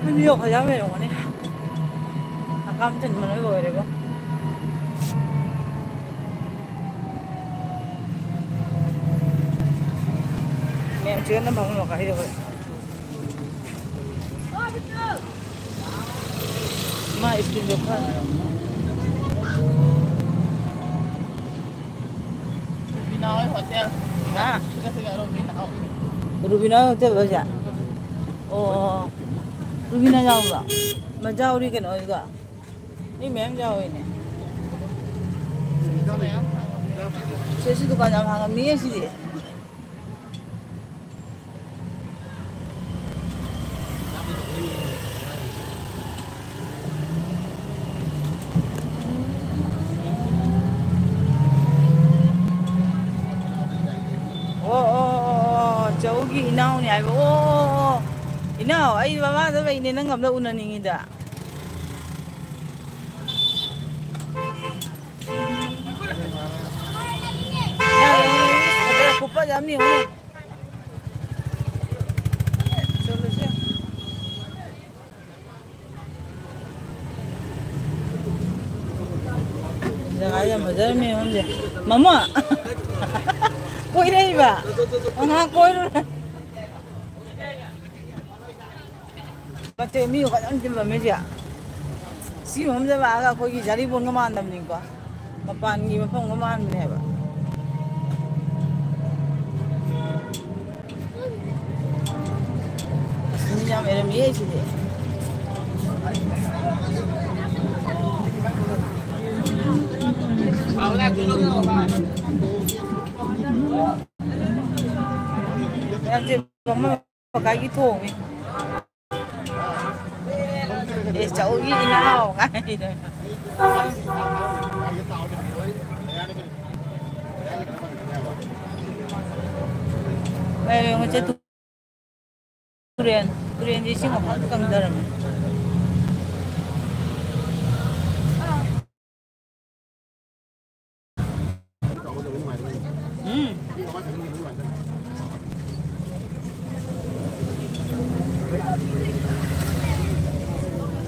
ꯃꯤ ꯌꯥꯝ ꯂꯩꯔꯝꯒꯅꯤ꯫ ꯍꯀꯥꯝ ꯆꯟꯕꯅ ꯂꯣꯏꯔꯦꯕꯣ꯫ ꯃꯦꯝ ꯆꯦꯅ ꯐꯝꯃꯣ ꯀꯥꯏꯗ ꯍꯣꯏ꯫ ꯃꯥ ꯏꯁꯀꯤꯟꯗꯣ ꯈꯔ ꯔꯨꯕꯤꯅꯥ ꯍꯣꯏ ꯍꯣꯇꯦꯜ꯫ ꯍꯥ? ꯁꯤꯒ ꯁꯤꯒ ꯔꯨꯕꯤꯅꯥ ꯍꯣꯏ꯫ ꯔꯨꯕꯤꯅꯥ ꯍꯣꯏ ꯍꯣꯇꯦꯜ ꯍꯥꯏꯁꯦ? ꯑꯣ, ꯑꯣ, ꯑꯣ꯫ ꯔꯨꯕꯤꯅꯥ ꯌꯥꯎꯕ꯭ꯔꯣ? ꯃꯥ ꯌꯥꯎꯔꯤ ꯀꯩꯅꯣ ꯍꯣꯏꯒ꯫ ꯃꯤ ꯃꯌꯥꯝ ꯌꯥꯎꯋꯤꯅꯦ꯫ ꯁꯦ, ꯁꯤ ꯗꯨꯀꯥꯟ ꯌꯥꯝ ꯍꯥꯡꯉꯝꯅꯤꯌꯦ ꯁꯤꯗꯤ꯫ ꯑꯣ, ꯑꯣ, ꯑꯣ, ꯑꯣ, ꯆꯧꯒꯤ ꯏꯅꯥꯎꯅꯤ ꯍꯥꯏꯕ꯫ ꯑꯣ, ꯑꯣ, ꯑꯣ꯫ ꯏꯅꯥꯎ, ꯑꯩ ꯃꯃꯥꯡꯗ ꯂꯩꯅꯦ, ꯅꯪ ꯑꯝꯇ ꯎꯅꯅꯤꯡꯉꯤꯗ꯫ ꯌꯥꯔꯦ, ꯌꯥꯔꯦ, ꯌꯥꯔꯦ, ꯐꯖꯔꯦ, ꯈꯨꯐꯖ ꯑꯃꯅꯤ, ꯌꯦꯡꯉꯨꯅꯦ꯫ ꯆꯠꯂꯁꯦ꯫ ꯖꯒꯥ ꯌꯥꯝ ꯐꯖꯔꯝꯃꯦ ꯃꯐꯝꯁꯦ꯫ ꯃꯃꯥ! ꯀꯣꯏꯔꯛꯏꯕ? ꯉꯥꯏꯍꯥꯛ ꯀꯣꯏꯔꯨꯔꯦ꯫ ꯅꯠꯇꯦ, ꯃꯤ ꯐꯖꯅ ꯇꯤꯜꯂꯝꯃꯦ ꯁꯤꯗ꯫ ꯁꯤ ꯃꯐꯝꯗ ꯂꯥꯛꯑꯒ ꯑꯩꯈꯣꯏꯒꯤ ꯖꯥꯔꯤꯕꯣꯟꯒ ꯃꯥꯟꯗꯕꯅꯤꯀꯣ, ꯃꯄꯥꯟꯒꯤ ꯃꯐꯝꯒ ꯃꯥꯟꯕꯅꯦ ꯍꯥꯏꯕ꯫ ꯑꯁ, ꯃꯤ ꯌꯥꯝ ꯂꯩꯔꯝꯃꯤꯌꯦ ꯁꯤꯗꯤ꯫ ꯃꯃꯥ ꯃꯈꯥꯏꯒꯤ ꯊꯣꯡꯉꯤ꯫ ꯑꯦ, ꯆꯧꯒꯤ ꯏꯅꯥꯎ ꯀꯥꯏꯅ꯫ ꯂꯩꯔꯦ, ꯉꯁꯤ ꯇꯨꯔꯦꯟ, ꯇꯨꯔꯦꯟꯁꯦ ꯏꯁꯤꯡ ꯃꯈꯥꯗ ꯀꯪꯊꯔꯝꯃꯦ꯫ ꯎꯝ꯫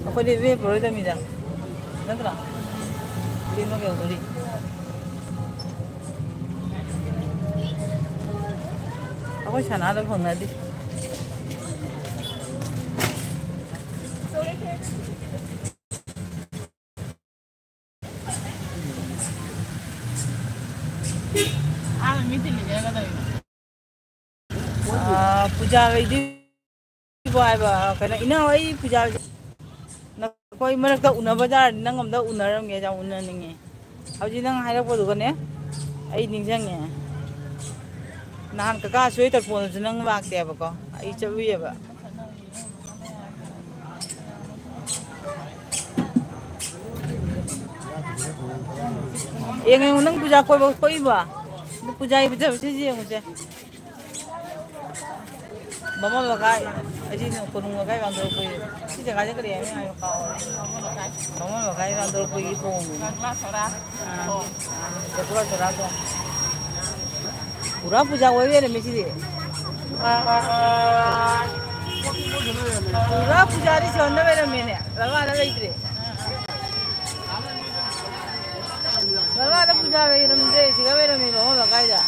ꯑꯩꯈꯣꯏꯗꯤ ꯂꯦꯞꯄꯔꯣꯏꯗꯕꯅꯤꯗ, ꯅꯠꯇ꯭ꯔꯥ? ꯂꯦꯞꯄ ꯀꯩꯗꯧꯗꯣꯔꯤ? ꯑꯩꯈꯣꯏ ꯁꯅꯥꯗ ꯐꯪꯅꯗꯦ꯫ ꯑꯥ, ꯃꯤ ꯊꯤꯜꯂꯤꯅꯦ ꯀꯩꯗꯧꯔꯤꯅꯣ? ꯑꯥ, ꯄꯨꯖꯥꯒꯤꯗꯤ ꯍꯥꯏꯕ, ꯀꯩꯅꯣ, ꯏꯅꯥꯎ, ꯑꯩ ꯄꯨꯖꯥ, ꯅꯈꯣꯏ ꯃꯔꯛꯇ ꯎꯅꯕ ꯇꯥꯔꯗꯤ ꯅꯪ ꯑꯝꯇ ꯎꯅꯔꯝꯒꯦ, ꯌꯥꯝ ꯎꯅꯅꯤꯡꯉꯦ꯫ ꯍꯧꯖꯤꯛ ꯅꯪ ꯍꯥꯏꯔꯛꯄꯗꯨꯒꯅꯦ, ꯑꯩ ꯅꯤꯡꯁꯤꯡꯉꯦ꯫ ꯅꯍꯥꯟ ꯀꯀꯥ ꯁꯣꯏ ꯇꯔꯄꯣꯟꯗꯁꯨ ꯅꯪ ꯂꯥꯛꯇꯦꯕꯀꯣ, ꯑꯩ ꯆꯠꯂꯨꯏꯌꯦꯕ꯫ ꯌꯦꯡꯉꯦ, ꯅꯪ ꯄꯨꯖꯥ ꯀꯣꯏꯕ ꯊꯣꯛꯏꯕꯣ? ꯑꯗꯨ ꯄꯨꯖꯥꯒꯤ ꯐꯖꯕꯁꯤꯁꯨ ꯌꯦꯡꯉꯨꯁꯦ꯫ ꯕꯥꯃꯣꯟ ꯂꯩꯀꯥꯏ, ꯑꯁꯤ ꯀꯣꯅꯨꯡ ꯂꯩꯀꯥꯏ ꯋꯥꯡꯗ꯭ꯔꯣꯞ ꯀꯣꯏ꯫ ꯁꯤ ꯖꯒꯥꯁꯦ ꯀꯔꯤ ꯍꯥꯏꯅ ꯍꯥꯏꯕ ꯀꯥꯎꯔꯦ꯫ ꯕꯥꯃꯣꯟ ꯂꯩꯀꯥꯏ ꯋꯥꯡꯗ꯭ꯔꯣꯞ ꯀꯣꯏꯒꯤ ꯊꯣꯡ꯫ ꯑꯥ, ꯑꯥ, ꯄꯨꯔꯥ ꯄꯨꯖꯥ ꯑꯣꯏ ꯂꯩꯔꯝꯃꯦ ꯁꯤꯗꯤ꯫ ꯄꯨꯔꯥ ꯄꯨꯖꯥꯔꯤ ꯁꯣꯟꯗ ꯂꯩꯔꯝꯃꯦꯅꯦ꯫ ꯂꯋꯥꯗ ꯂꯩꯇ꯭ꯔꯦ꯫ ꯂꯋꯥꯗ ꯄꯨꯖꯥ ꯂꯩꯔꯝꯗ꯭ꯔꯦ, ꯁꯤꯗ ꯂꯩꯔꯝꯃꯦ ꯕꯥꯃꯣꯟ ꯂꯩꯀꯥꯏꯗ꯫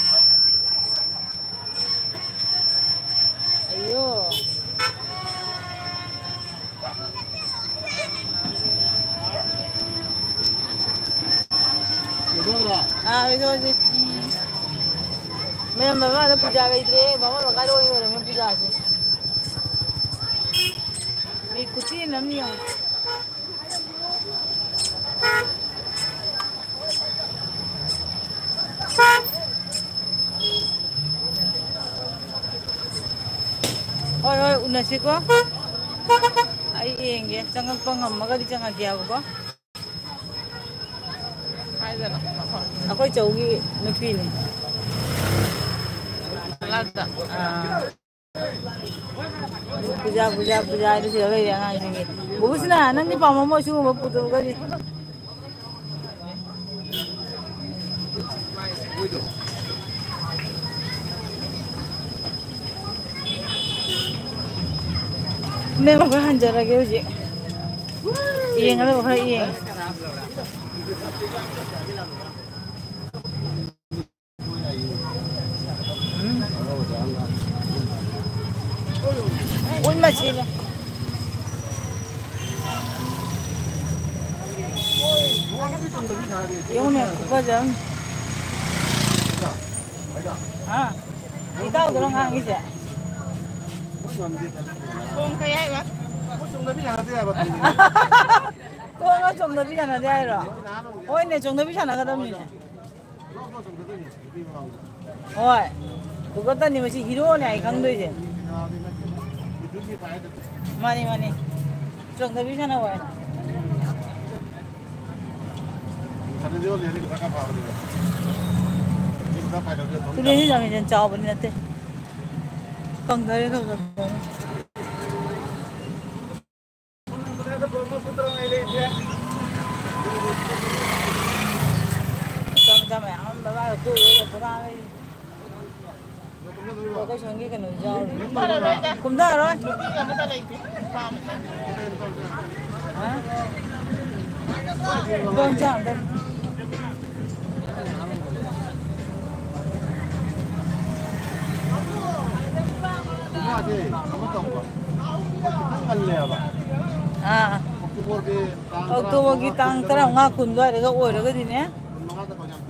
ꯑꯌꯣ꯫ ꯑꯥ, ꯍꯣꯏ, ꯍꯣꯏ, ꯍꯣꯏ꯫ ꯎꯝ꯫ ꯃꯌꯥꯝ ꯃꯃꯥꯡꯗ ꯄꯨꯖꯥ ꯂꯩꯇ꯭ꯔꯦ, ꯕꯥꯃꯣꯟ ꯂꯩꯀꯥꯏ ꯂꯣꯏ ꯑꯣꯏꯔꯝꯃꯦ ꯄꯨꯖꯥꯁꯦ꯫ ꯃꯤ ꯈꯨꯆꯤꯟ ꯑꯃ ꯌꯦꯡꯉꯨ꯫ ꯍꯣꯏ, ꯍꯣꯏ, ꯎꯅꯁꯤꯀꯣ꯫ ꯑꯩ ꯌꯦꯡꯒꯦ, ꯆꯪꯉꯛꯄ ꯉꯝꯃꯒꯗꯤ ꯆꯪꯉꯛꯀꯦ ꯍꯥꯏꯕꯀꯣ꯫ ꯀꯥꯏꯗꯅꯣ ꯃꯐꯝ? ꯑꯩꯈꯣꯏ ꯆꯧꯒꯤ ꯅꯨꯄꯤꯅꯤ꯫ ꯂꯥꯛꯇ꯫ ꯑꯥ꯫ ꯄꯨꯖꯥ, ꯄꯨꯖꯥ, ꯄꯨꯖꯥ ꯍꯥꯏꯗ ꯁꯤꯗ ꯂꯩꯔꯦ ꯑꯉꯥꯡꯁꯤꯡꯒꯤ꯫ ꯕꯨꯕꯨꯁꯤꯅ ꯅꯪꯗꯤ ꯄꯥꯝꯃꯝꯃꯣꯏ ꯁꯤꯒꯨꯝꯕ ꯄꯨꯊꯣꯛꯑꯒꯗꯤ꯫ ꯃꯦꯝ, ꯑꯩꯈꯣꯏ ꯍꯟꯖꯔꯒꯦ ꯍꯧꯖꯤꯛ꯫ ꯌꯦꯡꯒꯗꯕ ꯈꯔ ꯌꯦꯡꯉꯦ꯫ ꯎꯝ꯫ ꯎꯟ ꯃꯆꯤꯅꯦ꯫ ꯌꯦꯡꯉꯨꯅꯦ, ꯈꯨꯐꯖ ꯑꯃ꯫ ꯍꯥ? ꯏꯇꯥꯎꯗꯨꯔꯣ ꯉꯥꯡꯉꯤꯁꯦ? ꯀꯣꯡ ꯀꯩ ꯍꯥꯏꯕ? ꯀꯣꯡꯒ ꯆꯣꯡꯗꯕꯤ ꯁꯥꯟꯅꯗꯦ ꯍꯥꯏꯔꯣ? ꯍꯣꯏꯅꯦ, ꯆꯣꯡꯗꯕꯤ ꯁꯥꯟꯅꯒꯗꯕꯅꯤꯅꯦ꯫ ꯍꯣꯏ꯫ ꯄꯨꯈꯠꯇꯅꯤ ꯃꯁꯤ ꯍꯤꯔꯣꯅꯦ ꯑꯩ ꯈꯪꯗꯣꯏꯁꯦ꯫ ꯃꯥꯅꯤ, ꯃꯥꯅꯤ꯫ ꯆꯣꯡꯗꯕꯤ ꯁꯥꯟꯅꯧ ꯍꯥꯏꯅ꯫ ꯇꯨꯔꯦꯟꯁꯤ ꯌꯥꯝ ꯍꯦꯟꯅ ꯆꯥꯎꯕꯗꯤ ꯅꯠꯇꯦ꯫ ꯀꯪꯊꯔꯦ ꯈꯔ ꯈꯔ꯫ ꯃꯆꯥ ꯃꯆꯥ ꯃꯌꯥꯝ ꯑꯃ ꯂꯣꯏ ꯀꯣꯏꯔꯒ ꯄꯨꯔꯥ ꯂꯩ꯫ ꯂꯣꯀꯦꯁꯟꯒꯤ ꯀꯩꯅꯣꯁꯨ ꯌꯥꯎꯔꯤ꯫ ꯀꯨꯝꯊꯔꯣꯏ꯫ ꯍꯥ? ꯏꯟꯗꯣꯝꯆꯥ ꯑꯝꯇ꯫ ꯏꯃꯥꯁꯦ ꯀꯩꯅꯣ ꯇꯧꯕ꯫ ꯈꯤꯇꯪ ꯉꯜꯂꯦꯕ꯫ ꯑꯥ꯫ ꯑꯣꯛꯇꯣꯕꯔꯒꯤ ꯇꯥꯡ ꯑꯣꯛꯇꯣꯕꯔꯒꯤ ꯇꯥꯡ ꯇꯔꯥꯃꯉꯥ, ꯀꯨꯟ ꯑꯗꯨꯋꯥꯏꯗꯒ ꯑꯣꯏꯔꯒꯗꯤꯅꯦ꯫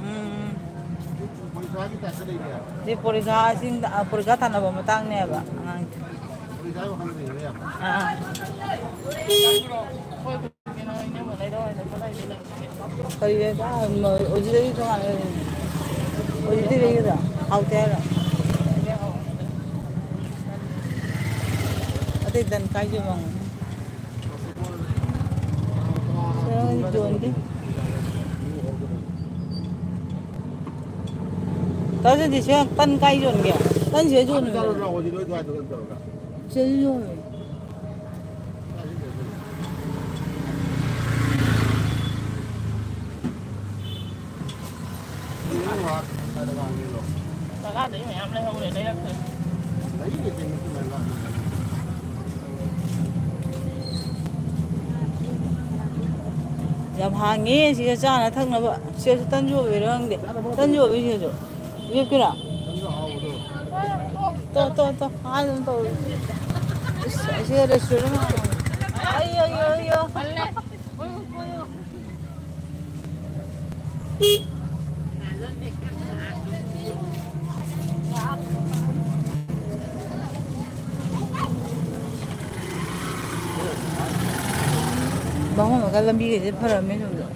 ꯎꯝ꯫ ꯁꯤ ꯄꯣꯔꯤꯈꯥ ꯊꯥꯅꯕ ꯃꯇꯥꯡꯅꯦꯕ ꯑꯉꯥꯡꯁꯦ꯫ ꯑꯥ꯫ ꯀꯔꯤ ꯍꯥꯏꯕ? ꯑꯣꯖꯤꯗꯒꯤ ꯇꯣꯉꯥꯟꯅ ꯂꯩꯔꯤꯅꯦ꯫ ꯑꯣꯖꯤꯗꯤ ꯂꯩꯒꯗ꯭ꯔꯥ? ꯍꯥꯎꯇꯦ ꯍꯥꯏꯔꯣ? ꯑꯇꯩ ꯇꯟ ꯀꯥꯏꯖꯕ ꯑꯃ꯫ ꯁꯤꯔ ꯌꯣꯟꯗꯦ꯫ ꯇꯥꯖꯗꯤ ꯁꯤ ꯇꯟ ꯀꯥꯏ ꯌꯣꯟꯒꯦ? ꯇꯟ ꯁꯤꯗ ꯌꯣꯟꯕ꯭ꯔꯣ? ꯁꯤꯗꯁꯨ ꯌꯣꯟꯕ꯭ꯔꯣ? ꯇꯔꯥꯗꯩ ꯃꯌꯥꯝ ꯂꯩꯍꯧꯔꯦ, ꯂꯩꯔꯛꯇ꯭ꯔꯦ꯫ ꯌꯥꯝ ꯍꯥꯡꯉꯦ ꯁꯤꯗ ꯆꯥꯅ ꯊꯛꯅꯕ꯫ ꯁꯤꯗꯁꯨ ꯇꯟ ꯌꯣꯜꯂꯤꯔ ꯈꯪꯗꯦ꯫ ꯇꯟ ꯌꯣꯜꯂꯤ ꯁꯤꯗꯁꯨ꯫ ꯂꯦꯞꯀꯦꯔꯥ? ꯇꯣ, ꯇꯣ, ꯇꯣ꯫ ꯑꯥ, ꯑꯗꯨꯝ ꯇꯧꯔꯤ꯫ ꯏꯁ, ꯑꯁꯤꯗ restaurant ꯍꯥꯡꯉꯦ꯫ ꯑꯌꯣ, ꯑꯌꯣ, ꯑꯌꯣ꯫ ꯕꯥꯃꯣꯟ ꯃꯈꯥ ꯂꯝꯕꯤꯒꯁꯦ ꯐꯔꯝꯃꯦ ꯁꯣꯝꯗ꯫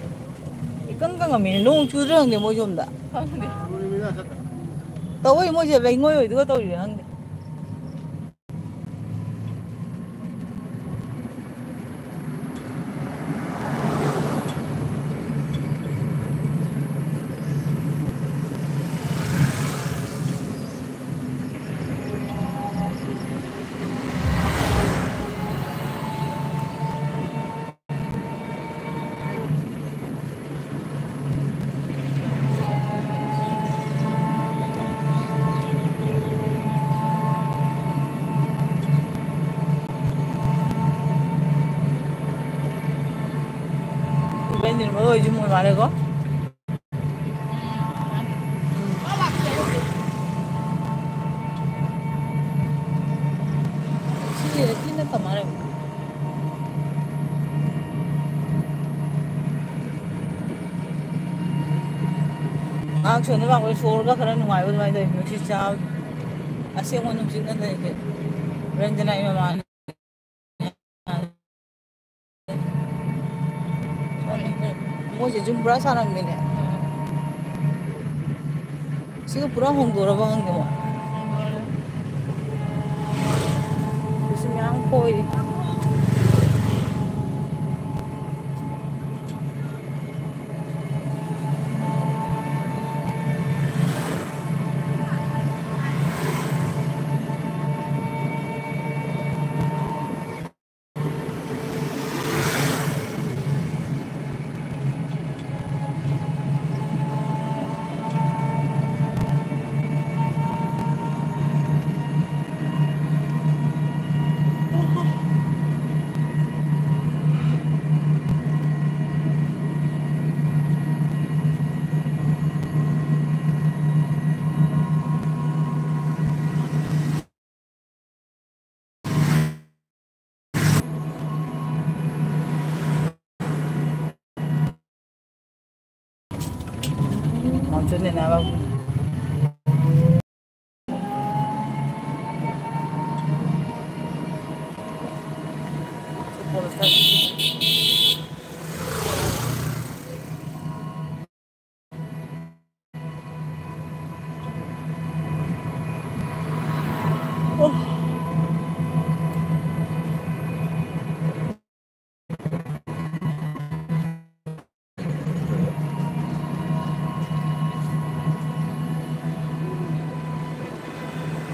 ꯏꯀꯪ ꯀꯪꯉꯝꯃꯤꯅꯦ꯫ ꯅꯣꯡ ꯆꯨꯗ꯭ꯔꯥ ꯈꯪꯗꯦ ꯃꯣꯏ ꯁꯣꯝꯗ꯫ ꯈꯪꯗꯦ꯫ ꯇꯧꯋꯦ ꯃꯣꯏꯁꯦ ꯂꯩꯉꯣꯏ ꯑꯣꯏꯗꯨꯒ ꯇꯧꯔꯤꯔꯥ ꯈꯪꯗꯦ꯫ ꯏꯕꯥꯅꯤ ꯅꯤꯔꯃꯜ ꯍꯣꯏꯁꯨ ꯃꯣꯏ ꯃꯥꯜꯂꯦꯀꯣ꯫ ꯁꯤ ꯂꯩꯔꯛꯀꯤ ꯅꯠꯇ ꯃꯥꯜꯂꯦ꯫ ꯉꯥꯏꯍꯥꯛ ꯁꯣꯟꯗ ꯂꯥꯛꯄꯗ ꯁꯣꯔꯒ ꯈꯔ ꯅꯨꯡꯉꯥꯏꯕ ꯑꯗꯨꯃꯥꯏꯅ ꯇꯧꯋꯤ꯫ ꯅꯨꯡꯁꯤꯠ ꯆꯥꯕ꯫ ꯑꯁꯦꯡꯕ ꯅꯨꯡꯁꯤꯠ ꯅꯠꯇ꯭ꯔꯗꯤ꯫ ꯔꯟꯖꯅꯥ ꯏꯃꯥ ꯃꯥꯜꯂꯦ꯫ ꯃꯣꯏꯁꯦ ꯖꯨꯝꯕ꯭ꯔꯥ ꯁꯥꯔꯝꯃꯤꯅꯦ꯫ ꯁꯤꯒ ꯄꯨꯔꯥ ꯍꯣꯡꯗꯣꯔꯕ ꯈꯪꯗꯦ ꯃꯣꯏ꯫ ꯀꯩꯁꯨ ꯃꯌꯥꯝ ꯀꯣꯏꯔꯤ꯫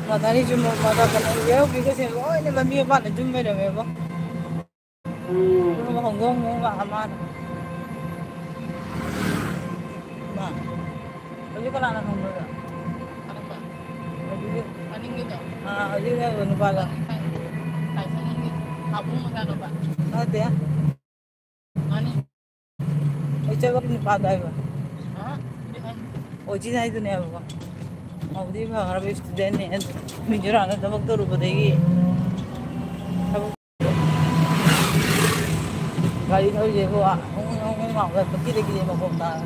ꯃꯊꯥꯅꯤꯁꯨ ꯃꯊꯥ ꯀꯩꯅꯣ ꯌꯦꯔꯧꯕꯤꯒꯁꯦ ꯂꯣꯏꯅ ꯂꯝꯕꯤ ꯃꯄꯥꯟꯗ ꯌꯨꯝ ꯂꯩꯔꯝꯃꯦꯕꯣ꯫ ꯎꯝ꯫ ꯍꯣꯡꯗꯣꯛ ꯍꯣꯡꯗꯣꯛ ꯂꯥꯛꯑ ꯃꯥꯅ꯫ ꯃꯥ꯫ ꯍꯧꯖꯤꯛ ꯀꯅꯥꯅ ꯊꯣꯡꯗꯣꯏꯕ? ꯍꯧꯖꯤꯛ꯫ ꯑꯥ, ꯍꯧꯖꯤꯛ ꯅꯪ ꯅꯨꯄꯥꯗꯣ꯫ ꯅꯠꯇꯦ꯫ ꯑꯩ ꯆꯠꯂꯣ ꯅꯨꯄꯥꯗꯣ ꯍꯥꯏꯕ꯫ ꯑꯣ, ꯖꯤꯟ ꯍꯥꯏꯗꯨꯅꯦꯕꯀꯣ꯫ ꯃꯧꯗꯤ ꯐꯈ꯭ꯔꯕ ꯏꯁꯇꯨꯗꯦꯟꯅꯦ꯫ ꯃꯤꯖꯣꯔꯥꯝꯗ ꯊꯕꯛ ꯇꯧꯔꯨꯕꯗꯒꯤ ꯊꯕꯛ ꯒꯥꯔꯤ ꯊꯧꯔꯤꯁꯦꯕꯨ ꯍꯣꯡ ꯍꯣꯡ ꯍꯣꯡ ꯂꯥꯎꯕ ꯀꯤꯔꯦ ꯀꯤꯔꯦ ꯃꯈꯣꯟ ꯇꯥꯔꯦ꯫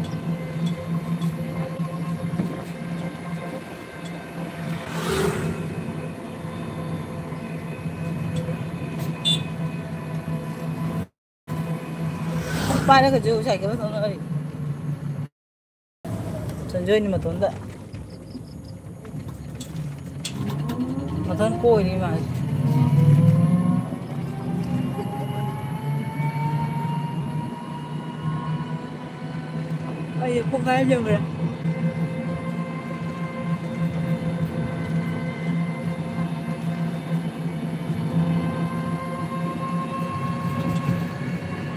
ꯄꯥꯏꯔꯒꯁꯨ ꯁꯥꯏꯀꯜ ꯊꯧꯅꯔꯤ꯫ ꯁꯟꯖꯣꯏꯅꯤ ꯃꯇꯣꯟꯗ꯫ ꯃꯊꯟ ꯀꯣꯏꯔꯤ ꯃꯥꯁꯦ꯫ ꯄꯨꯡꯈꯥꯏ ꯑꯃ ꯌꯧꯈ꯭ꯔꯦ꯫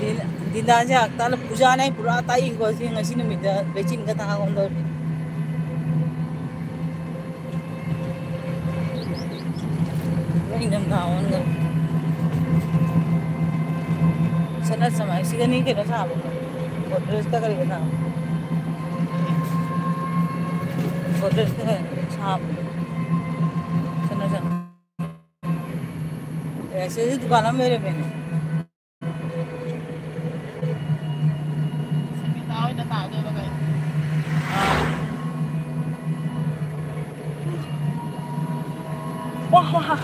ꯗꯤꯟ-, ꯗꯤꯟꯗꯥꯁꯦ ꯍꯞꯇꯥꯗ ꯄꯨꯖꯥꯅꯦ, ꯄꯨꯔꯥ ꯇꯥꯛꯏꯀꯣ ꯁꯤ ꯉꯁꯤ ꯅꯨꯃꯤꯠꯇ ꯂꯩꯆꯤꯟꯒ ꯊꯥ ꯑꯣꯟꯗꯧꯔꯤ꯫ ꯏꯪꯊꯝꯊꯥ ꯑꯣꯟꯈ꯭ꯔꯦ꯫ ꯁꯅꯥ ꯁꯃꯥꯏ ꯁꯤꯗꯅꯤ ꯀꯩꯅꯣ ꯁꯥꯕ꯫ ꯒꯣꯗ꯭ꯔꯦꯖꯇ ꯀꯔꯤꯒ ꯁꯥꯕ? ꯒꯣꯗ꯭ꯔꯦꯖꯇ ꯁꯥꯕ꯫ ꯁꯅꯥ ꯁꯃꯥꯏ꯫ ꯑꯦ, ꯁꯤꯗꯁꯨ ꯗꯨꯀꯥꯟ ꯑꯃ ꯂꯩꯔꯝꯃꯦꯅꯦ꯫ ꯁꯨꯃꯤꯇꯥ ꯍꯣꯏꯗ ꯇꯥꯗꯣꯏꯕ ꯀꯩꯅꯣ? ꯑꯥ꯫ ꯋꯥ, ꯋꯥ꯫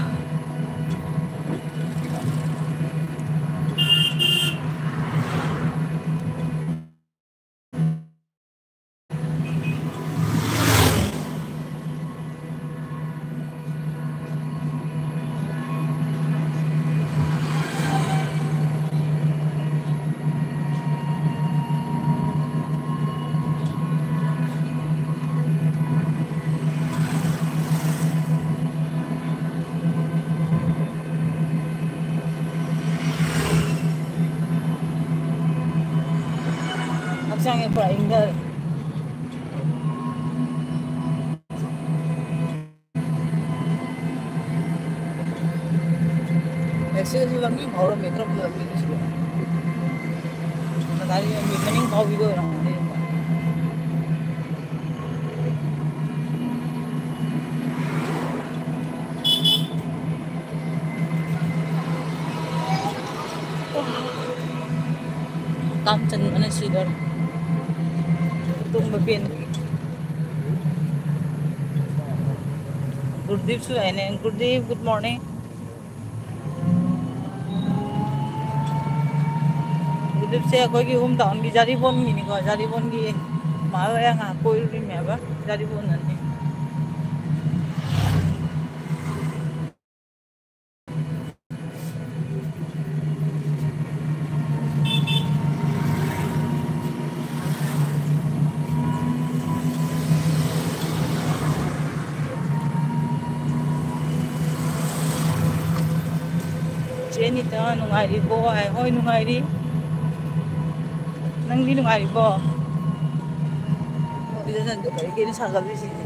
ꯍꯛꯆꯥꯡꯁꯦ ꯄꯨꯔꯥ ꯏꯪꯊꯔꯦ꯫ ꯑꯦ, ꯁꯤꯗꯁꯨ ꯂꯝꯕꯤ ꯐꯥꯎꯔꯝꯃꯦ, ꯀꯔꯝꯕ ꯂꯝꯕꯤꯅꯣ ꯁꯤꯕꯣ? ꯉꯁꯥꯏꯒꯤ ꯂꯝꯕꯤ ꯃꯅꯤꯡ ꯐꯥꯎꯕꯤꯗꯣ ꯑꯣꯏꯔꯝꯒꯅꯤ꯫ ꯀꯥꯡ ꯆꯟꯕꯅ ꯁꯤꯗꯣꯔꯦ꯫ ꯇꯨꯝꯕ ꯄꯦꯟꯗ꯭ꯔꯤ꯫ ꯒꯨꯔꯗꯤꯞꯁꯨ ꯂꯥꯛꯑꯦꯅꯦ꯫ ꯒꯨꯔꯗꯤꯞ, good morning꯫ ꯒꯨꯔꯗꯤꯞꯁꯦ ꯑꯩꯈꯣꯏꯒꯤ ꯍꯣꯝ ꯇꯥꯎꯟꯒꯤ ꯖꯥꯔꯤꯕꯣꯟꯒꯤꯅꯤꯀꯣ, ꯖꯥꯔꯤꯕꯣꯟꯒꯤ ꯃꯥ ꯍꯣꯏ ꯉꯥꯏꯍꯥꯛ ꯀꯣꯏꯔꯨꯔꯤꯃꯦꯕ, ꯖꯥꯔꯤꯕꯣꯟꯗꯅꯤ꯫ ꯑꯅꯤꯇ ꯅꯨꯡꯉꯥꯏꯔꯤꯕꯣ ꯍꯥꯏ꯫ ꯍꯣꯏ, ꯅꯨꯡꯉꯥꯏꯔꯤ꯫ ꯅꯪꯗꯤ ꯅꯨꯡꯉꯥꯏꯔꯤꯕꯣ? ꯁꯤꯗ ꯅꯪꯗꯣ ꯀꯔꯤ ꯀꯔꯤꯅꯣ ꯁꯥꯒꯠꯂꯤꯁꯤꯗꯤ?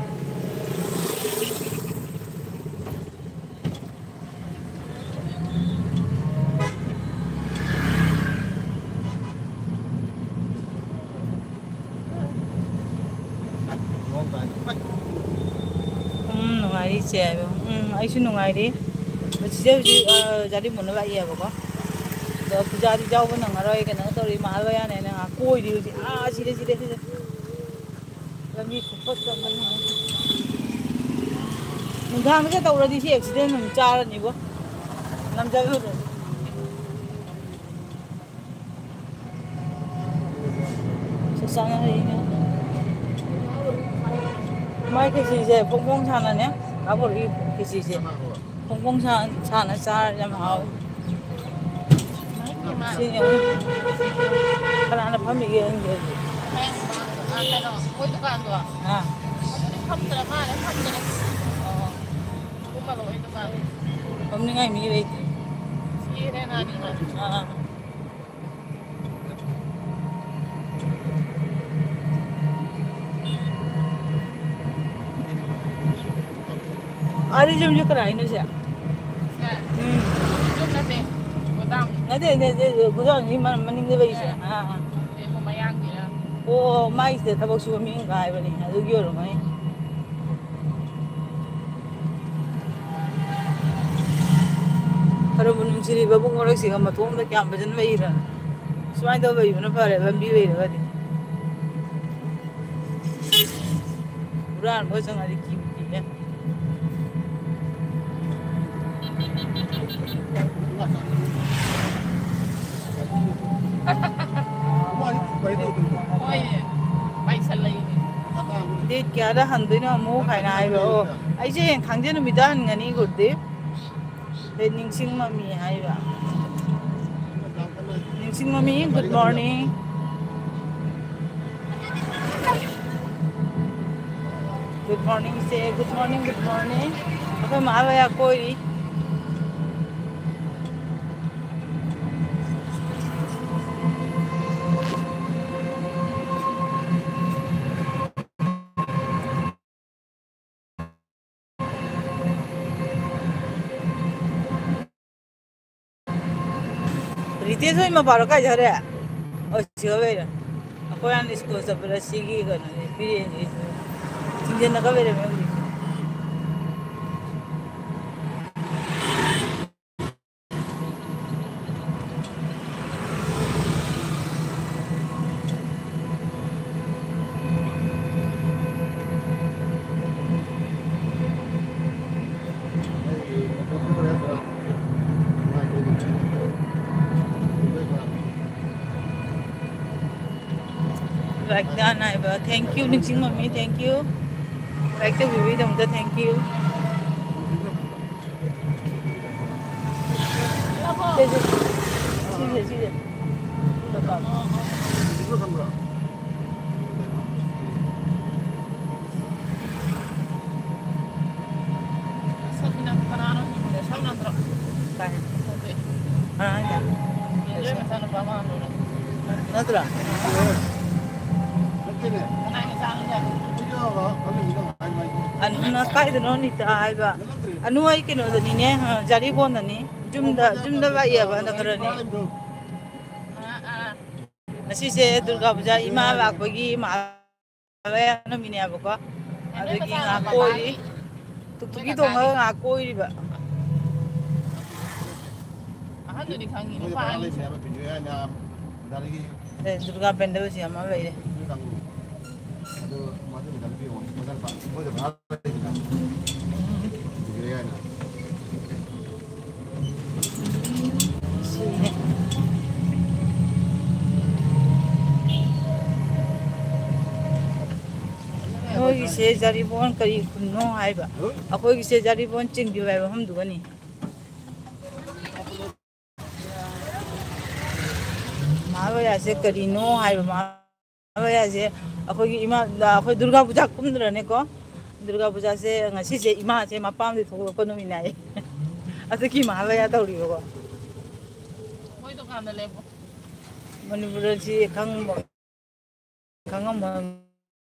ꯎꯝ, ꯅꯨꯡꯉꯥꯏꯔꯤ ꯏꯆꯦ ꯍꯥꯏꯕ꯫ ꯎꯝ, ꯑꯩꯁꯨ ꯅꯨꯡꯉꯥꯏꯔꯤ꯫ ꯆꯤꯆꯦ ꯍꯧꯖꯤꯛ, ꯑ, ꯖꯥꯔꯤ ꯃꯨꯟꯅ ꯂꯥꯛꯏ ꯍꯥꯏꯕꯀꯣ꯫ ꯑꯗꯣ ꯄꯨꯖꯥꯗꯤ ꯌꯥꯎꯕ ꯅꯪꯉꯔꯣꯏ, ꯀꯩꯅꯣ ꯇꯧꯔꯤ, ꯃꯍꯥ ꯂꯣꯌꯥꯅꯦꯅ ꯉꯥꯏꯍꯥꯛ ꯀꯣꯏꯔꯤ ꯍꯧꯖꯤꯛ꯫ ꯑꯥ, ꯁꯤꯗ, ꯁꯤꯗ, ꯁꯤꯗ꯫ ꯂꯝꯕꯤ ꯈꯨꯐꯠꯇ ꯑꯃꯅꯤ꯫ ꯅꯨꯡꯗꯥꯡꯗꯒ ꯇꯧꯔꯗꯤ ꯁꯤ ꯑꯦꯛꯁꯤꯗꯦꯟ ꯑꯗꯨꯝ ꯆꯥꯔꯅꯤꯕꯣ꯫ ꯅꯝꯖꯜꯂꯨꯔꯗꯤ꯫ ꯆꯥꯛ ꯆꯥꯅꯔꯤꯅꯦ꯫ ꯃꯥꯏ ꯈꯦꯆꯤꯁꯦ ꯐꯣꯡ ꯐꯣꯡ ꯁꯥꯅꯅꯦ꯫ ꯀꯥ ꯕꯣꯔꯤ ꯈꯦꯆꯤꯁꯦ ꯐꯣꯡ ꯐꯣꯡ ꯁꯥ-, ꯁꯥꯅ ꯆꯥꯔꯗꯤ ꯌꯥꯝ ꯍꯥꯎꯋꯦ꯫ ꯁꯤꯅꯦ꯫ ꯀꯅꯥꯅ ꯐꯝꯃꯤꯒꯦ ꯈꯪꯗꯦ ꯍꯧꯖꯤꯛ꯫ ꯑꯥ, ꯀꯩꯅꯣ, ꯃꯣꯏ ꯗꯨꯀꯥꯟꯗꯣ? ꯑꯥ꯫ ꯑꯗꯨꯗꯤ ꯐꯝꯗ꯭ꯔ ꯃꯥꯜꯂꯦ, ꯐꯝꯗ꯭ꯔꯦ꯫ ꯑꯣ꯫ ꯀꯨꯝꯃꯔꯣꯏ ꯗꯨꯀꯥꯟ꯫ ꯐꯝꯅꯤꯡꯉꯥꯏ ꯃꯤ ꯂꯩꯇꯦ꯫ ꯁꯤ ꯔꯦꯅꯥꯒꯤ ꯃꯥꯜꯂꯦ꯫ ꯑꯥ꯫ ꯑꯥꯗ ꯌꯨꯝꯁꯦ ꯀꯅꯥꯏꯅꯣ ꯁꯦ? ꯁꯦ? ꯎꯝ꯫ ꯌꯨꯝ ꯅꯠꯇꯦ, ꯒꯣꯗꯥꯎꯟ꯫ ꯅꯠꯇꯦ, ꯅꯠꯇꯦ, ꯒꯣꯗꯥꯎꯟꯒꯤ ꯃ-, ꯃꯅꯤꯡꯗ ꯂꯩꯁꯦ? ꯑꯦ꯫ ꯑꯥ, ꯑꯥ꯫ ꯅꯠꯇꯦ, ꯃꯣꯏ ꯃꯌꯥꯡꯒꯤꯔ? ꯑꯣ, ꯃꯥꯏꯁꯤꯗ ꯊꯕꯛ ꯁꯨꯕ ꯃꯤ ꯑꯃꯒ ꯍꯥꯏꯕꯅꯦ, ꯑꯗꯨꯒꯤ ꯑꯣꯏꯔꯝꯒꯅꯤ꯫ ꯈꯔꯕꯨ ꯅꯨꯡꯁꯤꯔꯤꯕ ꯄꯨꯡ ꯃꯔꯛꯁꯤꯒ ꯃꯇꯣꯝꯗ ꯀꯌꯥꯝ ꯐꯖꯅ ꯂꯩꯔꯤꯅꯣ꯫ ꯁꯨꯃꯥꯏꯅ ꯇꯧꯕ ꯂꯩꯕꯅ ꯐꯔꯦ, ꯂꯝꯕꯤ ꯂꯩꯔꯒꯗꯤ꯫ ꯍꯨꯔꯥꯟꯕ ꯆꯪꯉꯗꯤ ꯀꯤꯕꯨ ꯀꯤꯅꯦ꯫ ꯍꯣꯏꯅꯦ, ꯄꯥꯏꯁꯜꯂꯛꯏꯅꯦ꯫ ꯗꯦꯠ ꯀꯌꯥꯗ ꯍꯟꯗꯣꯏꯅꯣ ꯑꯃꯨꯛ ꯍꯥꯏꯅ ꯍꯥꯏꯕ꯫ ꯑꯣ, ꯑꯩꯁꯦ ꯍꯌꯦꯡ ꯊꯥꯡꯖ ꯅꯨꯃꯤꯠꯇ ꯍꯟꯒꯅꯤ, ꯒꯨꯔꯗꯦꯕ꯫ ꯗꯦꯠ ꯅꯤꯡꯁꯤꯡ ꯃꯃꯤ ꯍꯥꯏꯕ꯫ ꯅꯤꯡꯁꯤꯡ ꯃꯃꯤ, good morning꯫ Good morning, ꯏꯆꯦ꯫ Good morning, good morning꯫ ꯑꯩꯈꯣꯏ ꯃꯍꯥ ꯂꯣꯌꯥ ꯀꯣꯏꯔꯤ꯫ ꯔꯤꯇꯦꯁ ꯍꯣꯏ ꯃꯄꯥꯔꯣ ꯀꯥꯏ ꯆꯠꯈ꯭ꯔꯦ? ꯑꯣ, ꯁꯤꯒ ꯂꯩꯔꯦ꯫ ꯑꯩꯈꯣꯏ ꯍꯥꯟꯅ ꯁ꯭ꯀꯨꯜ ꯆꯠꯄꯗ ꯁꯤꯒꯤ ꯀꯩꯅꯣꯁꯦ, ꯕꯤꯔꯦꯟꯁꯦ ꯊꯤꯡꯖꯤꯜꯂꯒ ꯂꯩꯔꯝꯃꯦ ꯍꯧꯖꯤꯛꯁꯦ꯫ Like ꯅꯥꯏꯕ, thank you, ꯅꯤꯡꯁꯤꯡ ꯃꯝꯃꯤ, thank you. Like ꯇꯧꯕꯤꯕꯒꯤꯗꯃꯛꯇ thank you. ꯁꯤꯁꯦ, ꯁꯤꯁꯦ, ꯁꯤꯁꯦ. ꯁꯛꯁꯤꯅ ꯀꯅꯥꯅꯣ ꯁꯤꯕꯨꯅꯦ? ꯁꯛ ꯅꯠꯇ꯭ꯔꯣ? ꯀꯥꯏ? ꯅꯠꯇꯦ꯫ ꯀꯅꯥ ꯍꯥꯏꯅꯣ? ꯌꯦꯟꯗ꯭ꯔꯦ ꯃꯆꯥꯅꯨꯄꯥ ꯑꯃ ꯂꯣꯏꯔꯦ꯫ ꯅꯠꯇ꯭ꯔꯣ? ꯀꯅꯥꯒꯤ ꯃꯆꯥꯅꯣ? ꯑꯅꯨꯅ ꯀꯥꯏꯗꯅꯣ ꯅꯤꯇꯥ ꯍꯥꯏꯕ? ꯑꯅꯨ ꯑꯩ ꯀꯩꯅꯣꯗꯅꯤꯅꯦ, ꯑ, ꯖꯥꯔꯤꯕꯣꯟꯗꯅꯤ꯫ ꯌꯨꯝꯗ, ꯌꯨꯝꯗ ꯂꯥꯛꯏꯑꯕ ꯍꯟꯗꯛ ꯈꯔꯅꯤ꯫ ꯑꯥ, ꯑꯥ꯫ ꯉꯁꯤꯁꯦ ꯗꯨꯔꯒꯥ ꯄꯨꯖꯥ ꯏꯃꯥ ꯂꯥꯛꯄꯒꯤ ꯃꯍꯥ-, ꯅꯨꯃꯤꯠꯅꯦꯕꯀꯣ꯫ ꯑꯗꯨꯒꯤ ꯉꯥꯏꯍꯥꯛ ꯀꯣꯏꯔꯤ꯫ ꯇꯨꯛꯇꯨꯛꯀꯤ ꯇꯣꯡꯉꯒ ꯉꯥꯏꯍꯥꯛ ꯀꯣꯏꯔꯤꯕ꯫ ꯑꯍꯟꯗꯨꯗꯤ ꯈꯪꯉꯤ, ꯅꯨꯄꯥ ꯑꯅꯤ꯫ ꯑꯦ, ꯗꯨꯔꯒꯥ ꯄꯦꯟꯗꯜꯁꯤ ꯑꯃ ꯂꯩꯔꯦ꯫ ꯁꯤꯅꯦ꯫ ꯅꯣꯏꯒꯤꯁꯦ ꯖꯥꯔꯤꯕꯣꯟ ꯀꯔꯤ ꯈꯨꯟꯅꯣ ꯍꯥꯏꯕ? ꯑꯩꯈꯣꯏꯒꯤꯁꯦ ꯖꯥꯔꯤꯕꯣꯟ ꯆꯤꯡꯕꯤꯌꯨ ꯍꯥꯏꯕ ꯃꯐꯝꯗꯨꯒꯅꯤ꯫ ꯃꯍꯥꯕꯌꯥꯁꯦ ꯀꯔꯤꯅꯣ ꯍꯥꯏꯕ? ꯃꯍꯥꯕꯌꯥꯁꯦ ꯑꯩꯈꯣꯏꯒꯤ ꯏꯃꯥ, ꯑꯩꯈꯣꯏ ꯗꯨꯔꯒꯥ ꯄꯨꯖꯥ ꯀꯨꯝꯗ꯭ꯔꯅꯦꯀꯣ? ꯗꯨꯔꯒꯥ ꯄꯨꯖꯥꯁꯦ ꯉꯁꯤꯁꯦ ꯏꯃꯥꯁꯦ ꯃꯄꯥꯝꯗꯒꯤ ꯊꯣꯛꯂꯛꯄ ꯅꯨꯃꯤꯠꯅꯦ ꯍꯥꯏꯌꯦ꯫ ꯑꯗꯨꯒꯤ ꯃꯍꯥꯕꯌꯥ ꯇꯧꯔꯤꯕꯀꯣ꯫ ꯃꯣꯏ ꯗꯨꯀꯥꯟꯗ ꯂꯦꯞꯄꯣ꯫ ꯃꯅꯤꯄꯨꯔꯗ ꯁꯤ ꯈꯪꯕ, ꯈꯪꯉꯝꯃꯣꯏ꯫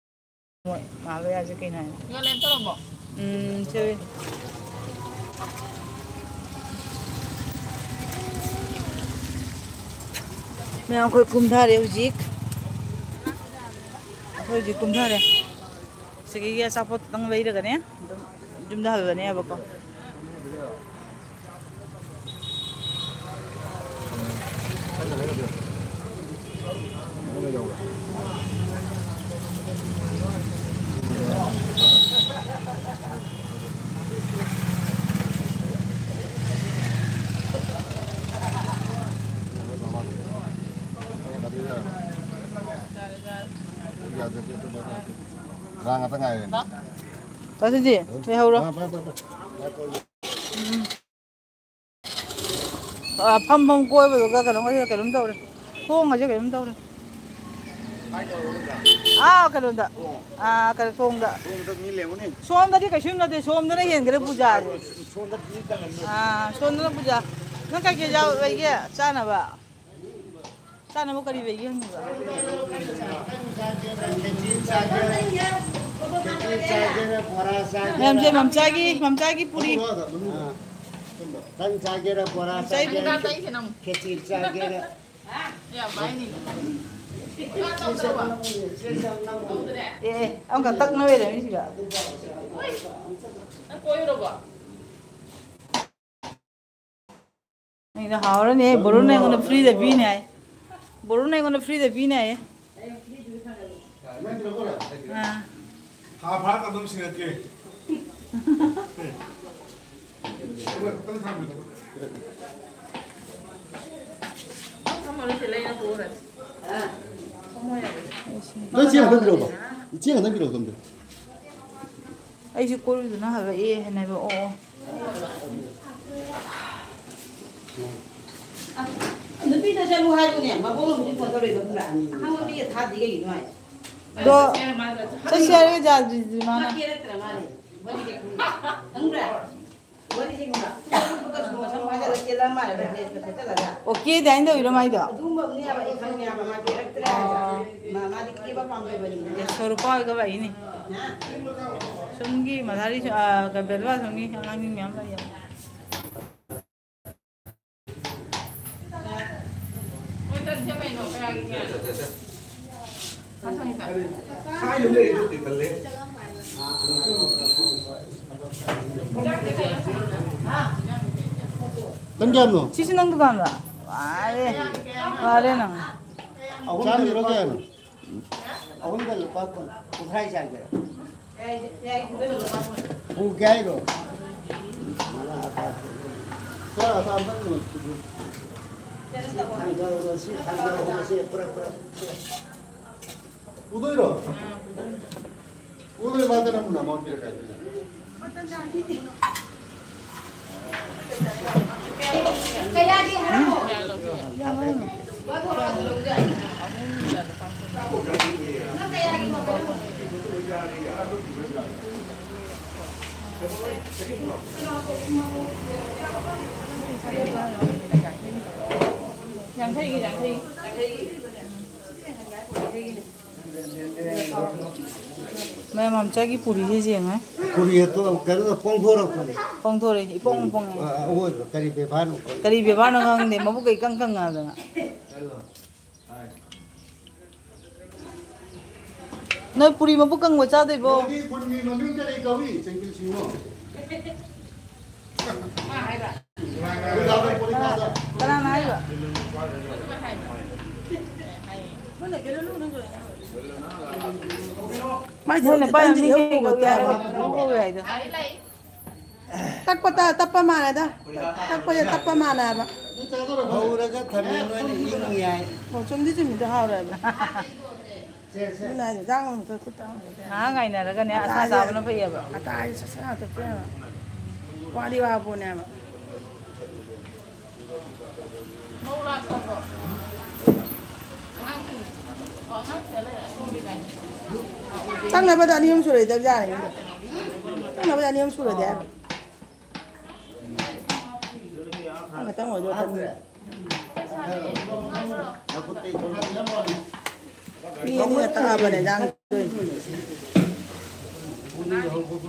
ꯃꯣꯏ ꯃꯍꯥꯕꯌꯥꯁꯦ ꯀꯩꯅꯣ ꯍꯥꯏꯅ꯫ ꯌꯣꯜꯂꯦ ꯇꯧꯔꯝꯃꯣ꯫ ꯎꯝ, ꯁꯦ꯫ ꯃꯌꯥꯝ ꯑꯩꯈꯣꯏ ꯀꯨꯝꯊꯔꯦ ꯍꯧꯖꯤꯛ꯫ ꯑꯩꯈꯣꯏ ꯍꯧꯖꯤꯛ ꯀꯨꯝꯊꯔꯦ꯫ ꯁꯤꯒꯤ ꯑꯆꯥꯄꯣꯠ ꯈꯤꯇꯪ ꯂꯩꯔꯒꯅꯦ ꯑꯗꯨꯝ ꯌꯨꯝꯗ ꯍꯜꯂꯅꯦꯕꯀꯣ꯫ ꯉꯥ ꯉꯥꯛꯇ ꯉꯥꯏꯔꯦ꯫ ꯆꯠꯁꯤꯗꯤ, ꯂꯩꯍꯧꯔꯣ꯫ ꯐꯔꯦ, ꯐꯔꯦ, ꯐꯔꯦ, ꯐꯔꯦ꯫ ꯎꯝ꯫ ꯑ, ꯐꯝ ꯐꯝ ꯀꯣꯏꯕꯗꯨꯒ ꯀꯩꯅꯣꯒꯁꯦ ꯀꯩꯅꯣꯝ ꯇꯧꯔꯦ꯫ ꯊꯣꯡꯒꯁꯦ ꯀꯩꯅꯣꯝ ꯇꯧꯔꯦ꯫ ꯑꯥ, ꯀꯩꯅꯣꯗ꯫ ꯑꯥ, ꯀꯩꯅꯣ, ꯊꯣꯡꯗ꯫ ꯁꯣꯝꯗꯗꯤ ꯀꯩꯁꯨ ꯅꯠꯇꯦ, ꯁꯣꯝꯗꯅ ꯍꯦꯟꯈ꯭ꯔꯦ ꯄꯨꯖꯥꯁꯦ꯫ ꯑꯥ, ꯁꯣꯝꯗꯅ ꯄꯨꯖꯥ꯫ ꯅꯪ ꯀꯩꯀꯩ ꯌꯥꯎ-, ꯂꯩꯒꯦ ꯆꯥꯅꯕ? ꯆꯥꯅꯕ ꯀꯔꯤ ꯂꯩꯒꯦ ꯍꯪꯉꯤꯕ? ꯃꯌꯥꯝꯁꯦ, ꯃꯝꯆꯥꯒꯤ, ꯃꯝꯆꯥꯒꯤ ꯄꯨꯔꯤ꯫ ꯇꯟ ꯆꯥꯒꯦꯔꯥ, ꯕꯣꯔꯥ ꯆꯥꯒꯦꯔꯥ, ꯈꯦꯆꯤ ꯆꯥꯒꯦꯔꯥ꯫ ꯑꯦ, ꯑꯦ, ꯑꯃꯨꯛꯀ ꯇꯛꯅ ꯑꯣꯏꯔꯝꯃꯤ ꯁꯤꯒ꯫ ꯑꯩꯗꯣ ꯍꯥꯎꯔꯅꯤ, ꯕꯣꯔꯨꯅ ꯑꯩꯉꯣꯟꯗ free ꯗ ꯄꯤꯅꯤ ꯍꯥꯏ꯫ ꯕꯣꯔꯨꯅ ꯑꯩꯉꯣꯟꯗ free ꯗ ꯄꯤꯅꯤ ꯍꯥꯏꯌꯦ꯫ ꯑꯥ꯫ ꯊꯥ ꯐꯥꯔꯒ ꯑꯗꯨꯝ ꯁꯤꯡꯉꯛꯀꯦ꯫ ꯅꯪ ꯆꯦ ꯑꯝꯇ ꯄꯤꯔꯛꯑꯣꯕ꯫ ꯏꯆꯦ ꯑꯝꯇ ꯄꯤꯔꯛꯑꯣ, ꯑꯝꯇ꯫ ꯑꯩꯁꯨ ꯀꯣꯏꯔꯨꯗꯅ ꯍꯜꯂꯛꯑꯦ ꯍꯥꯏꯅꯦꯕ꯫ ꯑꯣ, ꯑꯣ꯫ ꯅꯨꯄꯤꯗ ꯆꯠꯂꯨ ꯍꯥꯏꯕꯅꯦ, ꯃꯕꯣꯛꯅ ꯍꯧꯖꯤꯛ ꯐꯣꯟ ꯇꯧꯔꯛꯏꯕ, ꯈꯪꯕ꯭ꯔꯥ? ꯑꯍꯥꯡꯕ ꯃꯤꯒ ꯊꯥꯗꯦ ꯀꯩꯒꯤꯅꯣ ꯍꯥꯏ꯫ ꯑꯗꯣ ꯆꯠꯁꯤ ꯍꯥꯏꯔꯒ ꯌꯥꯗ꯭ꯔꯤꯗꯨꯗꯤ ꯃꯥꯅ꯫ ꯃꯥ ꯀꯦꯔꯛꯇ꯭ꯔ ꯃꯥꯜꯂꯦ꯫ ꯋꯥꯔꯤꯁꯦ ꯈꯪꯕ꯭ꯔꯥ? ꯈꯪꯕ꯭ꯔꯥ? ꯋꯥꯔꯤꯁꯦ ꯈꯪꯕ꯭ꯔꯥ? ꯁꯨꯝ ꯃꯁꯝ ꯐꯥꯖꯤꯜꯂ ꯆꯦꯜꯂ ꯃꯥꯜꯂꯦꯕ, ꯗ꯭ꯔꯦꯁꯀ ꯁꯦꯠꯆꯜꯂꯒ꯫ ꯑꯣ, ꯀꯦꯗꯦ ꯍꯥꯏꯅ ꯇꯧꯔꯤꯔꯣ ꯃꯥꯏꯗꯣ? ꯑꯗꯨꯒꯨꯝꯕꯅꯦꯕ ꯑꯩ ꯈꯪꯉꯦꯕ, ꯃꯥ ꯀꯦꯔꯛꯇ꯭ꯔꯦ ꯍꯥꯏꯕ꯫ ꯃꯥ-, ꯃꯥꯗꯤ ꯀꯦꯕ ꯄꯥꯝꯖꯕꯅꯤꯅꯅꯦ꯫ ꯁꯣꯔꯨꯄꯥ ꯍꯣꯏꯒ ꯂꯥꯛꯏꯅꯦ꯫ ꯍꯥ? ꯁꯣꯝꯒꯤ ꯃꯙꯥꯔꯤ, ꯑ, ꯕꯦꯂꯨꯋꯥ ꯁꯣꯝꯒꯤ ꯑꯉꯥꯡꯁꯤꯡ ꯃꯌꯥꯝ ꯂꯩꯌꯦ꯫ ꯀꯟ ꯀꯌꯥꯝꯅꯣ? ꯁꯤꯁꯨ ꯅꯪ ꯗꯨꯀꯥꯟꯗ? ꯋꯥꯔꯦ꯫ ꯋꯥꯔꯦ ꯅꯪ꯫ ꯆꯥꯝꯃꯒꯤꯔꯣ ꯀꯌꯥꯅꯣ? ꯑꯍꯨꯝꯗ ꯂꯨꯄꯥ ꯀꯨꯟ, ꯀꯨꯟꯊ꯭ꯔꯥ ꯆꯥꯒꯦ꯫ ꯄꯨꯒꯦ ꯍꯥꯏꯔꯣ? ꯈꯔ ꯑꯁꯥꯝꯕ ꯅꯣꯠꯇꯨꯗꯤ꯫ ꯊꯥꯡꯖꯧ ꯉꯁꯤ, ꯊꯥꯡꯖꯧ ꯉꯁꯤ, ꯄꯨꯔꯛ, ꯄꯨꯔꯛ꯫ ꯄꯨꯗꯣꯏꯔꯣ? ꯄꯨꯗꯣꯏ ꯃꯥꯗꯅ ꯑꯃꯨꯛ ꯑꯃ ꯄꯤꯔꯛꯀꯦ ꯍꯥꯏꯗꯣꯏꯅꯦ꯫ ꯌꯥꯡꯈꯩꯒꯤ, ꯌꯥꯡꯈꯩ꯫ ꯃꯌꯥꯝ ꯃꯝꯆꯥꯒꯤ ꯄꯨꯔꯤꯁꯦ ꯌꯦꯡꯉꯦ꯫ ꯄꯨꯔꯤ ꯑꯗꯨ ꯀꯩꯅꯣ ꯄꯣꯡꯊꯣꯔꯛꯄꯅꯦ꯫ ꯄꯣꯡꯊꯣꯔꯛꯑꯦ, ꯏꯄꯣꯡ ꯄꯣꯡꯉꯦ꯫ ꯑ, ꯑꯋꯣꯏꯕ ꯀꯔꯤ ꯕꯦꯕꯥꯔꯅꯣ ꯈꯪꯗꯦ꯫ ꯀꯔꯤ ꯕꯦꯕꯥꯔꯅꯣ ꯈꯪꯗꯦ, ꯃꯕꯨꯛꯀ ꯏꯀꯪ ꯀꯪꯉꯗꯅ꯫ ꯅꯣꯏ ꯄꯨꯔꯤ ꯃꯕꯨꯛ ꯀꯪꯕ ꯆꯥꯗꯣꯏꯕꯣ? ꯅꯪꯗꯤ ꯄꯨꯔꯤ ꯃꯃꯤꯡ ꯀꯔꯤ ꯀꯧꯏ? ꯆꯦꯡꯀꯤꯜ ꯁꯤꯡꯉꯣ꯫ ꯀꯅꯥꯅ ꯍꯥꯏꯕ? ꯃꯥꯏ ꯅꯣꯏꯅ ꯊꯕꯛꯇꯤ ꯄꯥꯏꯕ ꯀꯟꯗꯤ ꯃꯤ ꯏꯍꯧ ꯀꯩ ꯍꯧꯕ ꯀꯧꯒꯦ ꯍꯥꯏꯔꯒ ꯇꯥꯕ꯫ ꯄꯨꯡꯀꯧ ꯀꯧꯋꯦ ꯍꯥꯏꯗꯣ꯫ ꯇꯛꯄ ꯇ-, ꯇꯞꯄ ꯃꯥꯜꯂꯦꯗ꯫ ꯇꯛꯄꯁꯦ ꯇꯞꯄ ꯃꯥꯜꯂꯦ ꯍꯥꯏꯕ꯫ ꯍꯧꯔꯒ ꯊꯝꯃꯤ ꯅꯣꯏꯅ ꯏꯪꯉꯤ ꯍꯥꯏ꯫ ꯑꯣ, ꯆꯨꯝꯗꯤ ꯆꯨꯝꯃꯤꯗ ꯍꯥꯎꯔꯦ ꯍꯥꯏꯕ꯫ ꯁꯦ, ꯁꯦ꯫ ꯑꯗꯨꯅ ꯍꯥꯏꯁꯦ, ꯆꯥꯡ ꯑꯃꯨꯛꯇ ꯈꯨꯠꯇ ꯍꯥꯎꯔꯦ꯫ ꯉꯥꯏꯍꯥꯛ ꯉꯥꯏꯅꯔꯒꯅꯦ, ꯑꯁꯥ ꯑꯇꯥꯁꯦ, ꯆꯥꯕꯅ ꯐꯩꯌꯦꯕ꯫ ꯑꯇꯥꯁꯦ ꯁꯠ ꯁꯠ ꯍꯥꯞꯇꯣꯛꯄ ꯌꯥꯕ꯫ ꯋꯥꯗꯤ ꯋꯥꯄꯣꯠꯅꯦꯕ꯫ ꯇꯛꯅꯕꯗ ꯑꯅꯤ ꯑꯍꯨꯝ ꯁꯨꯔꯗꯤ ꯌꯥꯔꯦ꯫ ꯇꯛꯅꯕꯗ ꯑꯅꯤ ꯑꯍꯨꯝ ꯁꯨꯔꯗꯤ ꯌꯥꯔꯦ꯫ ꯇꯛꯅ ꯇꯛꯅ ꯑꯣꯏꯗꯣꯏ ꯇꯛꯅ꯫ ꯃꯤ ꯑꯅꯤꯅ ꯇꯛꯑꯕꯅꯦ ꯏꯟꯖꯥꯡ ꯊꯣꯡꯗꯣꯏꯅꯤ꯫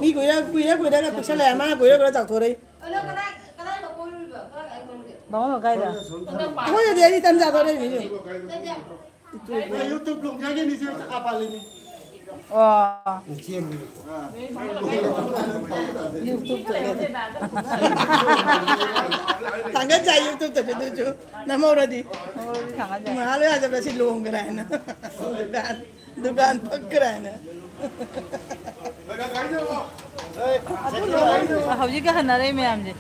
ꯃꯤ ꯀꯨꯏꯔ, ꯀꯨꯏꯔ, ꯀꯨꯏꯔꯒ ꯄꯤꯛꯁꯜꯂꯛꯑꯦ꯫ ꯃꯥꯅ ꯀꯨꯏꯔ, ꯀꯨꯏꯔ ꯆꯥꯎꯊꯣꯔꯛꯏ꯫ ꯕꯥꯃꯣꯟ ꯂꯩꯀꯥꯏꯗ꯫ ꯑꯩꯈꯣꯏꯗꯗꯤ ꯑꯩꯗꯤ ꯇꯟꯖꯥꯗꯣ ꯂꯩꯔꯤꯅꯤ꯫ YouTube ꯂꯣꯡꯖꯥꯒꯤꯅꯤ ꯏꯆꯦ, ꯆꯀꯥ ꯄꯥꯜꯂꯤꯅꯤ꯫ ꯑꯣ꯫ YouTube ꯇꯒꯗꯤ꯫ ꯊꯥꯡꯒꯠꯆꯥꯏ YouTube ꯇꯁꯨ ꯑꯗꯨꯁꯨ꯫ ꯅꯝꯍꯧꯔꯗꯤ꯫ ꯅꯝꯍꯧꯔꯗꯤ ꯊꯥꯡꯒꯠꯆꯥꯏ꯫ ꯃꯍꯥ ꯂꯣꯏ ꯌꯥꯗꯕ꯭ꯔꯥ ꯁꯤ ꯂꯣꯡꯒ꯭ꯔꯥ ꯍꯥꯏꯅ꯫ ꯗꯨꯀꯥꯟ ꯗꯨꯀꯥꯟ ꯐꯛꯈ꯭ꯔꯦꯅ꯫ ꯍꯧꯖꯤꯛꯀ ꯍꯟꯅꯔꯛꯏ ꯃꯌꯥꯝꯁꯦ꯫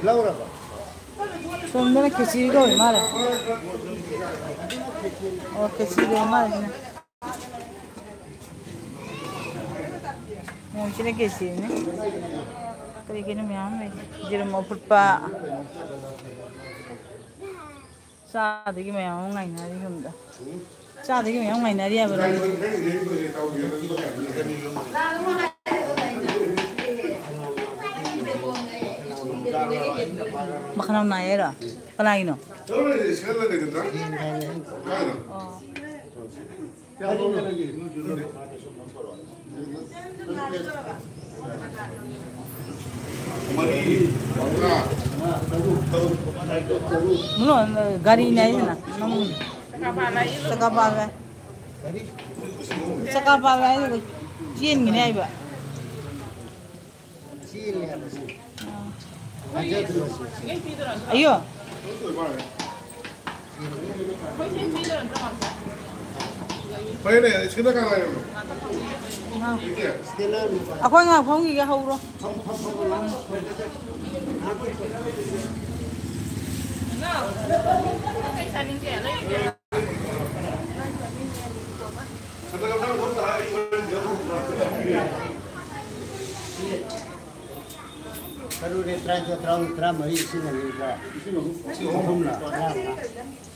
ꯂꯧꯔꯕ? ꯁꯣꯝꯗꯅ ꯈꯦꯆꯤ ꯀꯧꯔꯤ ꯃꯥꯜꯂꯦ꯫ ꯑꯣ, ꯈꯦꯆꯤ ꯀꯧꯔꯤ ꯃꯥꯜꯂꯦ ꯁꯤꯅ꯫ ꯃꯌꯥꯝꯁꯤꯅ ꯈꯦꯆꯤꯅꯦ꯫ ꯀꯔꯤ ꯀꯔꯤꯅꯣ ꯃꯌꯥꯝ ꯂꯩ꯫ ꯌꯦꯔꯨꯝ ꯑꯐꯨꯠꯄ꯫ ꯆꯥꯗꯒꯤ ꯃꯌꯥꯝ ꯑꯃ ꯉꯥꯏꯅꯔꯤ ꯁꯣꯝꯗ꯫ ꯆꯥꯗꯒꯤ ꯃꯌꯥꯝ ꯉꯥꯏꯅꯔꯤ ꯍꯥꯏꯕ꯫ ꯃꯈꯅꯥꯎ ꯅꯥꯏ ꯍꯥꯏꯔꯣ? ꯀꯅꯥꯒꯤꯅꯣ? ꯑꯣ꯫ ꯒꯥꯔꯤꯅꯦ ꯍꯥꯏꯁꯤꯅ꯫ ꯆꯀꯥ ꯄꯥꯜꯂꯦ꯫ ꯆꯀꯥ ꯄꯥꯜꯂꯦ ꯍꯥꯏꯗꯨꯒ ꯆꯦꯟꯒꯤꯅꯤ ꯍꯥꯏꯕ꯫ ꯑꯌꯣ꯫ ꯐꯔꯦꯅꯦ, ꯁꯤꯗ ꯀꯅꯥ ꯂꯩꯔꯝꯃꯣ? ꯑꯩꯈꯣꯏ ꯉꯥꯏꯍꯥꯛ ꯐꯝꯈꯤꯒꯦ, ꯍꯧꯔꯣ꯫ ꯇꯔꯨꯛꯅꯦ, ꯇꯔꯥꯅꯤꯊꯣꯏ, ꯇꯔꯥꯍꯨꯝꯗꯣꯏ, ꯇꯔꯥꯃꯔꯤ, ꯂꯤꯁꯤꯡ ꯑꯅꯤꯒ ꯂꯤꯁꯤꯡ ꯑꯍꯨꯝꯂ? ꯇꯔꯥꯃꯉꯥ꯫